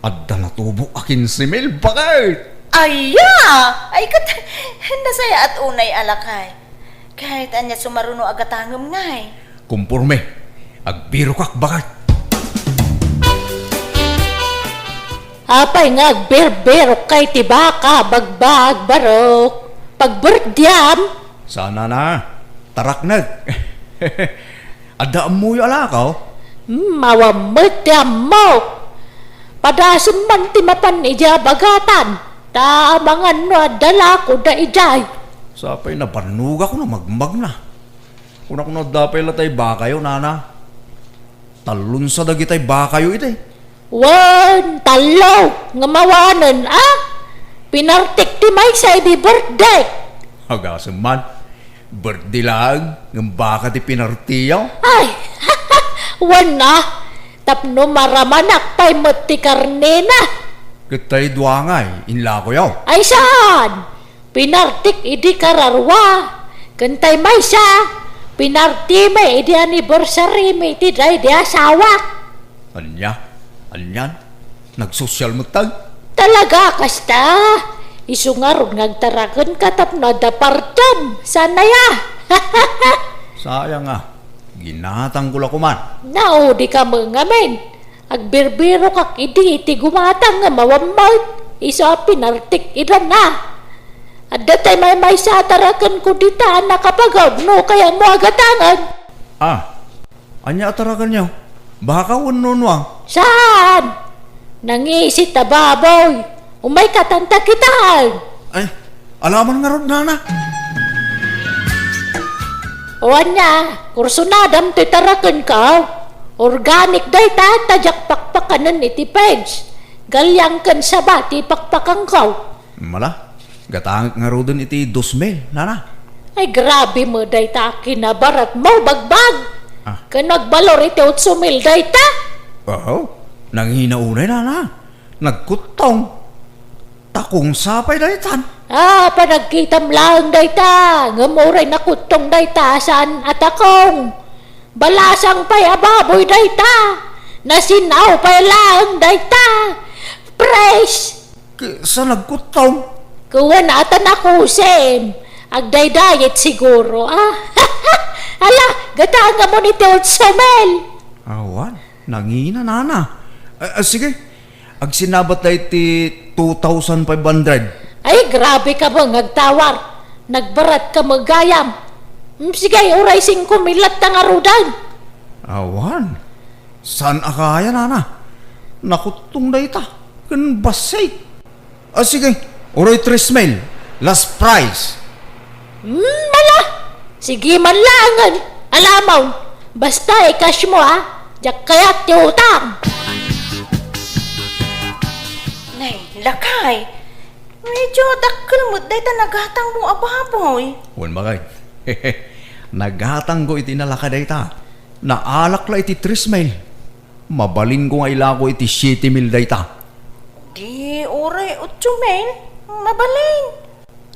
Adda natubo a kinse mil, baket. Aya! Ay, ket, nasayaat unay a lakay. Ket ania sumaruno a gatangem ngay? Kumporme. Agbirokak, baket. Apay nga agbirbirok kay ti baka, bagbag, barok? Pagberdiam? Sana na. Taraknek. Adda ammoyo a lako? Hmm, awan met ti ammok. Padasem man ti mapan idiay bagatan. Ta amangan no adda lako daydiay. Sapay nabannogak no magmagna. Kunak no adda pay la tay bakayo, nana. Tallonsa dagitay bakayo iti. Wen, tallo, ngem awanen, a? Pinartik ti maysa idi birthday. Agasem man, birthday laeng, ngem baka ti pinartiyo. Ay, wen a, tapno maramanak pay met ti karnena. Ket tay dua ngay, inlakoyo? Ay saan? Pinartik idi kararua, ken tay maysa, pinartimi idi anniversary mi iti daydi asawak. Ania? Anian? Nagsosyal met tay? Talaga, kasta? Isu ngarud nga agtarakenka tapno adda partem. Sana ya? Sayang a. Ginatangko la koman. Naudika met ngamin. Agbirbirokak idi iti gumatang nga mawammawit isu a pinartik idan a. Adda tay maymaysa a tarakenko dita a nakapagaw no kayatmo a gatangen. Ah, ania a tarakenyo? Baka wenno nuang? Saan? Nangisit a baboy. Umayka ta kitaen. Ay, alaman ngarud, nana. O ania, kursunadam ti tarakenko. Organic dayta, ta diak pakpakanen iti pens. Galyang ken saba ti pakpakanko. Mala, gatangek ngaruden iti dos mil, nana. Ay, grabe met dayta a kinabaratmo, bagbag. Ah. Ken nagbalor iti otso mil dayta. Aho, nangina unay, nana. Nagkuttong. Takong sapay daytan. Ah, panagkitam laeng dayta. Ngem uray nakuttong dayta, saan a takong. Balasang pay a baboy dayta. Nasin-aw pay laeng dayta. Fresh. Ket sa nagkuttong? Kuwan ata nakusim. Agdaydayet siguro, ah. Ala, gatangamon iti otso mil. Awan, nangina, nana. Ah, ah, sige, agsinabat la iti two thousand five hundred. Ay, grabe ka ba nga agtawar? Nagbarat ka met gayam. Mm, sige, uray singko mil latta ngaruden. Awan. Saan a kaya, nana? Nakuttong dayta. Ken bassit. Ah, sige. Uray tres mil. Last price. Hmm, ala! Sige man laengen. Alamon. Basta i-cash mo, ha? Diak kayat ti utang. Nay, lakay. Medyo dakkel met dayta nagatangmo a baboy. Wen, bakay. Nagatangko iti nalaka dayta. Naalak la iti tres mil. Mabalinko nga ilako iti siete mil dayta. Di uray otso mil, mabalin.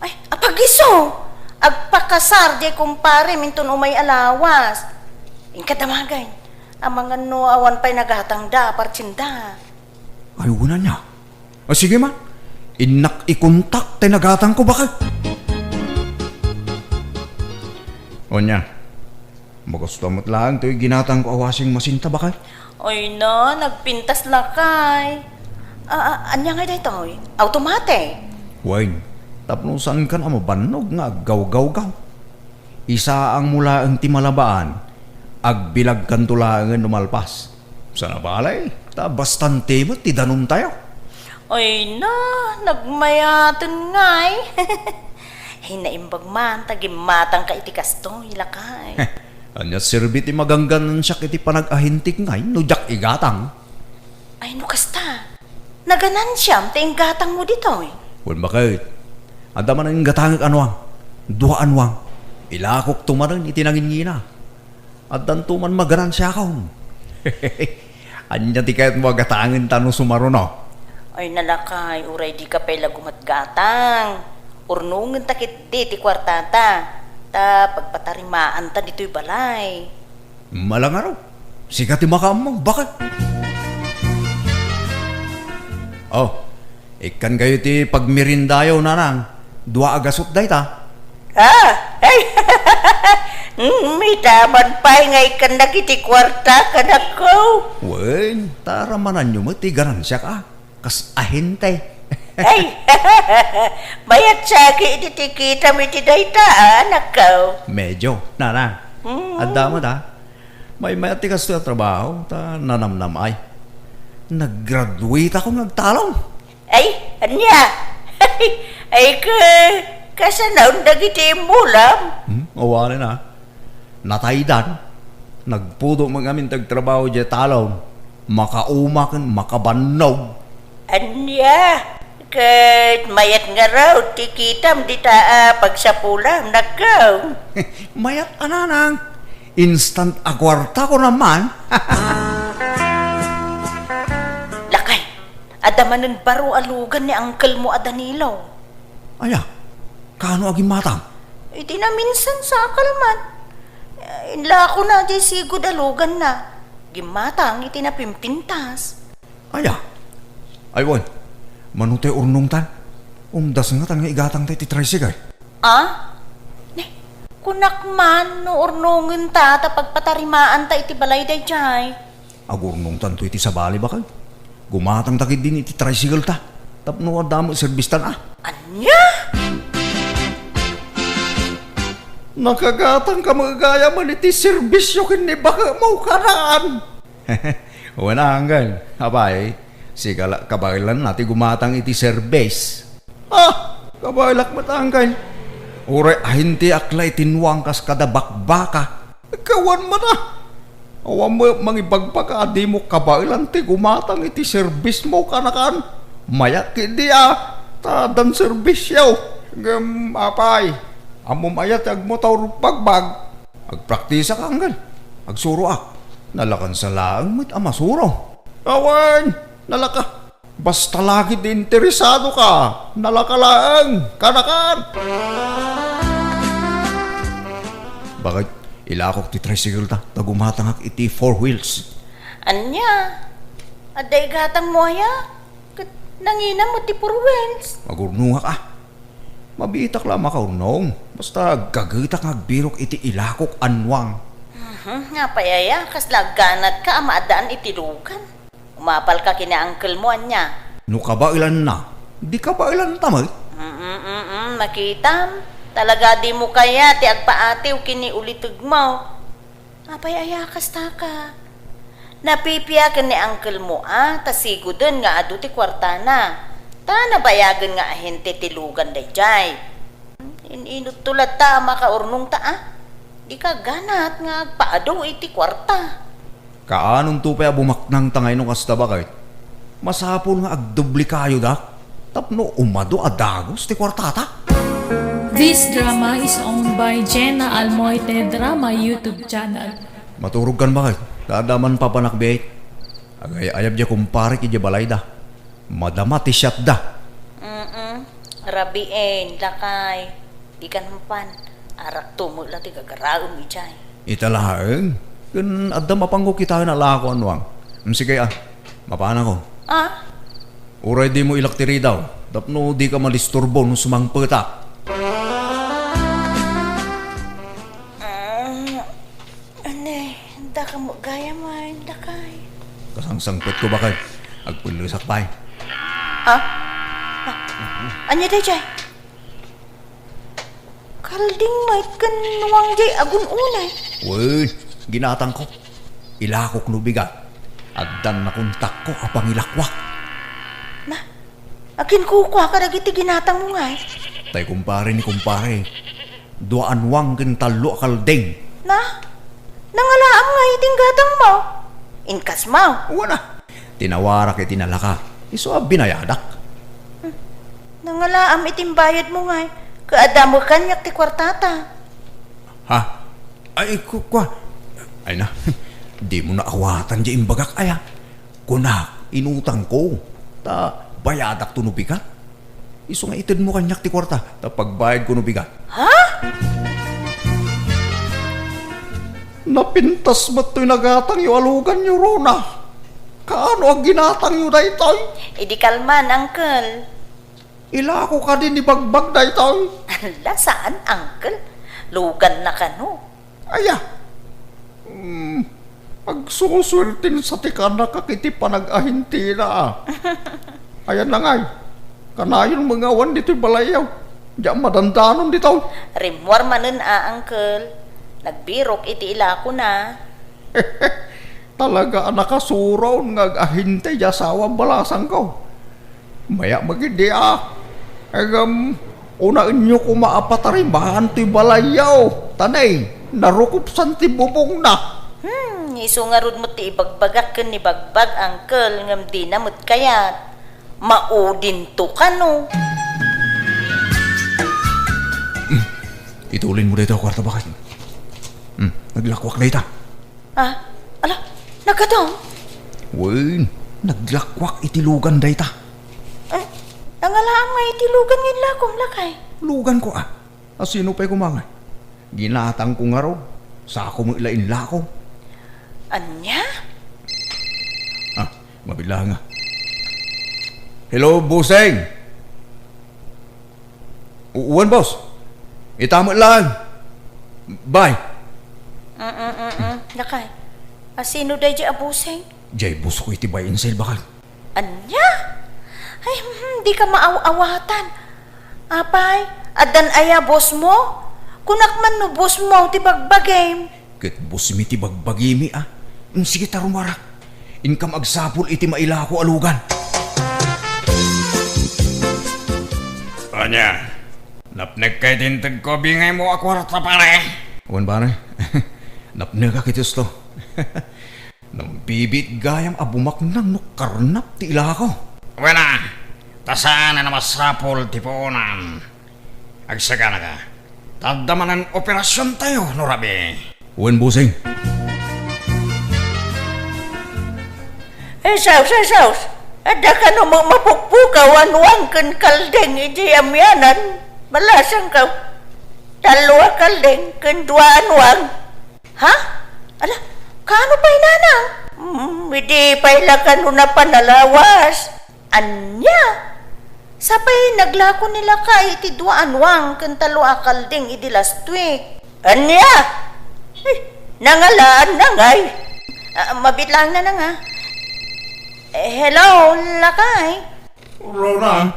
Ay, apagiso! Agpakasar diay kumparem inton umay a lawas. Inka damagay. Amangan no awan pay nagatangda a partinda. Ay, wen ania? A, sige man. Innak ikontak tay nagatangko, bakay. Ania? Magusto met laeng toy ginatangko a washing machine ta, bakay? Ay na, nagpintas lakay. A, a, ania ngay daytoy? Automatic? Wen, tapno saankan a mabannog nga aggawgawgaw. Isaangmo laeng ti malabaan, agbilagkanto laengen no malpas. Sana balay, ta bastante met ti danumtayo. Ay na, nagmayaten ngay. Ay, naimbag man ta gimmatangka iti kastoy, lakay. Ania serbi ti magangganansiak iti panag-ahintik ngay no diak igatang? Ay, no kasta, naganansiam ti inggatangmo ditoy. Wen, baket. Adda manen gatangek a nuang. Dua a nuang. Ilakokto manen iti nanginngina. Addanto man maganansiakon. Ania ti kayatmo a gatangenta no sumaruno? Ay, nalakay, uray dika pay lagumat gatang. Urnongenta ketdi ti kuartata. Ta pagpatarimaanta ditoy balay. Malangaro, sika ti makaammo, bakit? Oh, ikkan kayo ti pagmirindayo, nanang. Dua a gasut dayta. Ah, ay, mm, mitaman pay nga ikkan dagiti kuarta, kanakko. Wen, taramananyo met ti ganansiak, ah. Kas ahente. Ay, mayat sagi iti tikitam iti dayta, ah, anakko. Medyo, nanang. Mm. Adda met, ah. Maymayat ti kastoy a trabaho, ta nanamnam ay. Naggraduate ako nga agtalon. Ay, ania? Ay, ka, kasanaon dagiti immulam? Hmm, awanen, ah. Nataydan. Nagpudo met ngamin ti agtrabaho diay talon. Makauma ken makabannog. Ania? Ket mayat ngarud ti kitam dita a pagsapulam, nakko. Mayat a, nanang. Instant a kuarta, kunam man. Lakay, adda manen baro a lugan ni uncle mo a Danilo. Aya, kaano a gimmatang? Iti naminsan sa akalman. Inlakona diay sigud a luganna. Gimmatang iti napimpintas. Aya? Ay, wen. Mano tay urnongtan? Umdas ngatan nga igatangta iti tricycle. Ah? Ne, kunak man no urnongenta ta pagpatarimaanta iti balay daydiay. Agurnongtanto iti sabali, bakay. Gumatangta ketdin iti tricycle ta. Tapno adda met serbistan, ah. Ania? Nakagatangka met gayam iti serbisyo ken ni baketmo, kanaan. Wen a, uncle. Apay, sika la kabaelanna ti gumatang iti serbis. Ah, kabaelak met, uncle. Uray ahinteak la iti nuang kas kada bakbaka. Kawan man a. Awan met mangibagbaga a dimo kabaelan ti gumatang iti serbismo, kanakan. Mayat ketdi a, ta addan serbisyo. Ngem apay, ammom aya ti agmotor bagbag? Agpraktisak, uncle. Agsuroak. Nalakansa laeng met a masuro. Awan, nalaka. Basta la ketdi interesadoka, nalaka laeng, kanakan. Bakit, ilakok ti tricycle ta, ta gumatangak iti four wheels. Ania? Adda igatangmo aya? Ket nangina met ti four wheels. Agurnongak a. Mabiitak la a makaurnong. Basta agkagetak nga agbirok iti ilakok a nuang. Mhm, apay aya, kasla agganatka a maaddaan iti lugan? Umapalka ken ni uncle mo, ania? No kabaelanna, di kabaelanta met. Mm, mm, mm, makitam. Talaga dimo kayat ti agpaatiw ken ni ulitegmo. Apay aya kastaka? Napipia ken ni uncle mo a, ta siguden nga adu ti kuartana. Ta nabayagen nga ahente ti lugan daydiay. In-inutto latta a makaurnongta a. Dika ganat nga agpaadu iti kuarta. Kaanonto pay a bumaknangta ngay no kasta, baket? Masapul nga agdoblekayo da tapno umadu a dagus ti kuartata. This drama is owned by Jenna Almoite Drama YouTube channel. Maturogkan, baket, ta adda man papanakbiit. Agay-ayab diay kumparek idiay balayda. Madama ti siatda. Mm-mm. Rabiin, lakay. Dikan mapan, arakto met la ti gagaraem idiay. Ita laeng, ken adda mapanko kitaen a lako a nuang. Mm, sige a, mapanakon. Ah? Uray dimo ilak ti ridaw, tapno dika madisturbo no sumangpetak. Ah, anay, daka mo gayam, ay, dakay. Kasangsangpetko, baket. Agpellesak pay. Ah? Ah, ania daydiay? Kalding met ken nuang diay agun-unay. Wen, ginatangko. Ilakok no bigat. Addan nakontakko a pangilakuak. Na, akin kukua kadagiti ginatangmo ngay? Tay kumpare ni kumpare. Dua a nuang ken tallo a kalding. Na? Nangalaam ngay iti gatangmo? Inkasmo? Wen a. Tinawarak iti nalaka. Isu a binayadak. Hmm. Nangalaam iti bayadmo ngay. Kaadda met kaniak ti kuartata. Ha? Ay, ku-, kua. Ay na. Dimo naawatan diay imbagak, aya. Kunak, inutangko. Ta bayadakto no bigat. Isu nga itedmo kaniak ti kuarta, ta pagbayadko no bigat. Ha? Napintas met toy nagatangyo a luganyo, Rona. Kaano a ginatangyo daytoy? Idi kalman, Uncle. Ilako kadi ni Bagbag daytoy? Ala, saan, Uncle. Luganna kano. Aya. Hmm, agsusuerten sa ti kanakak iti panag-ahintina, a. Ayan na ngay. Kanayon mangawan ditoy balayyo. Diak madandanon ditoy. Rimmuar manen a, Uncle. Nagbirok iti ilakona. Talaga a nakasuron nga ag-ahinte ti asawa a balasangko. Mayat met ketdi a. Ngem, unaenyo koma a patarimaan toy balayyo. Ta nay, narukopsan ti bubongna. Hmm, isu ngarud met ti ibagbagak ken ni Bagbag, Uncle, ngem dina met kayat. Maudinto kano. Hmm, itulinmo dayta a kuarta, baket. Hmm, naglakuak dayta. Ah, ala, nagkadam? Wen, naglakuak iti lugan dayta. Eh, nangalaam nga iti lugan nga inlakom, lakay. Luganko, a. A, sino pay koma ngay? Ginatangko ngarud. Sako met la inlako. Ania? Ah, mabilang a. Hello, Buseng! U-, uwan, boss. Ita met laeng. Bye. Mm, mm, mm, mm. Lakay. A, sino daydiay a Buseng? Diay boss ko iti buy and sell, baket. Ania? Ay, hmm, dika maaw-awatan. Apay, addan aya boss mo? Kunak man no boss mo ti bagbagim. Ket boss mi ti bagbagimi, a. Mm, sige ta, rumuarak. Inkam agsapul iti mailako a lugan. Ania? Napnekka iti integko a bingaymo a kuarta, pare? Wen, pare. Napnekak iti usto. Nambibiit gayam a bumaknang no karnap ti ilako. Wen a, ta saan a masapul ti puonan. Agsaganaka. Ta adda manen operasiontayo no rabii. Wen, Buseng. Ay, sus, ay, sus. Adda kano ma-, mapukpukaw a nuang ken kalding idiay amianan. Balasangko. Tallo a kalding ken dua a nuang. Ha? Ala, kaano pay, nanang? Mm, idi pay la kano napan a lawas. Ania? Sapay naglako ni lakay iti dua a nuang ken tallo a kalding idi last week. Ania? Ay, nangalaan na ngay. Ah, mabiit laeng, nanang, a. Eh, hello, lakay. Rona,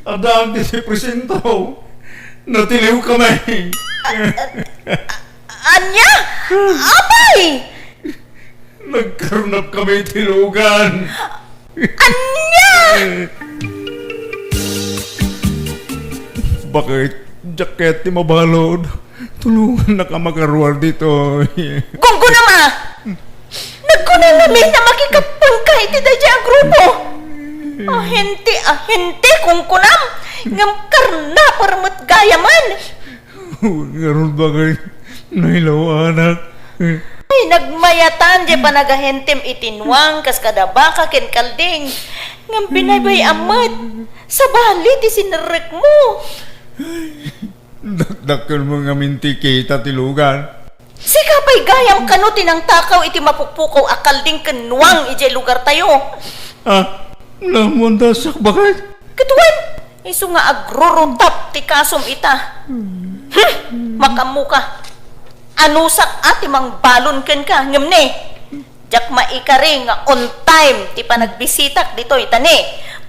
addaak ditoy presinto. Natiliwkami. A-, a-, a-, ania? Apay! Nagkarnapkami iti lugan. Ania? Baket, diak kayat ti mabalud. Tulongannaka makaruar ditoy. Gunggonam a! Nagkunam amin a makikappengka iti daydiay a grupo. Ahente, ahente, kunkunam. Ngem karnaper met gayamen. Ngarud, baket, nailawanak. Ay, nagmayatan diay panagahentem iti nuang kas kada baka ken kalding. Ngem binaybay-am met. Sabali ti sinerrekmo. Dakdakkelmo ngamin ti kita ti lugar. Sika pay gayam kano ti nangtakaw iti mapukpukaw a kalding ken nuang idiay lugartayo. Ah, namuanda siak baket. Ket wen, isu nga agrurutap ti kasom ita. Hmm, makaammoka. Anusak a ti mangbalon kenka, ngem ne, diak maikari nga on time ti panagbisitak ditoy, ta ne,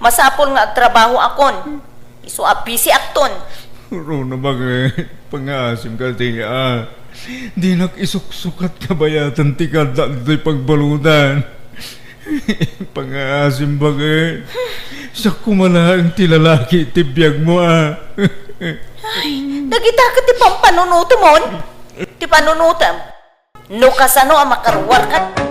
masapul nga agtrabahoakon. Isu a bisiakton. Runa baket, pangaasim ka ti, ah. Dinak isuksukat kabayatan ti kadda ditoy pagbaludan. Pangaasim baket. Siak koma laeng ti lalaki ti biagmo, ah. Ay, dagita ket ti pampanunotemon? Ti panunotem? No kasano a makaruarka?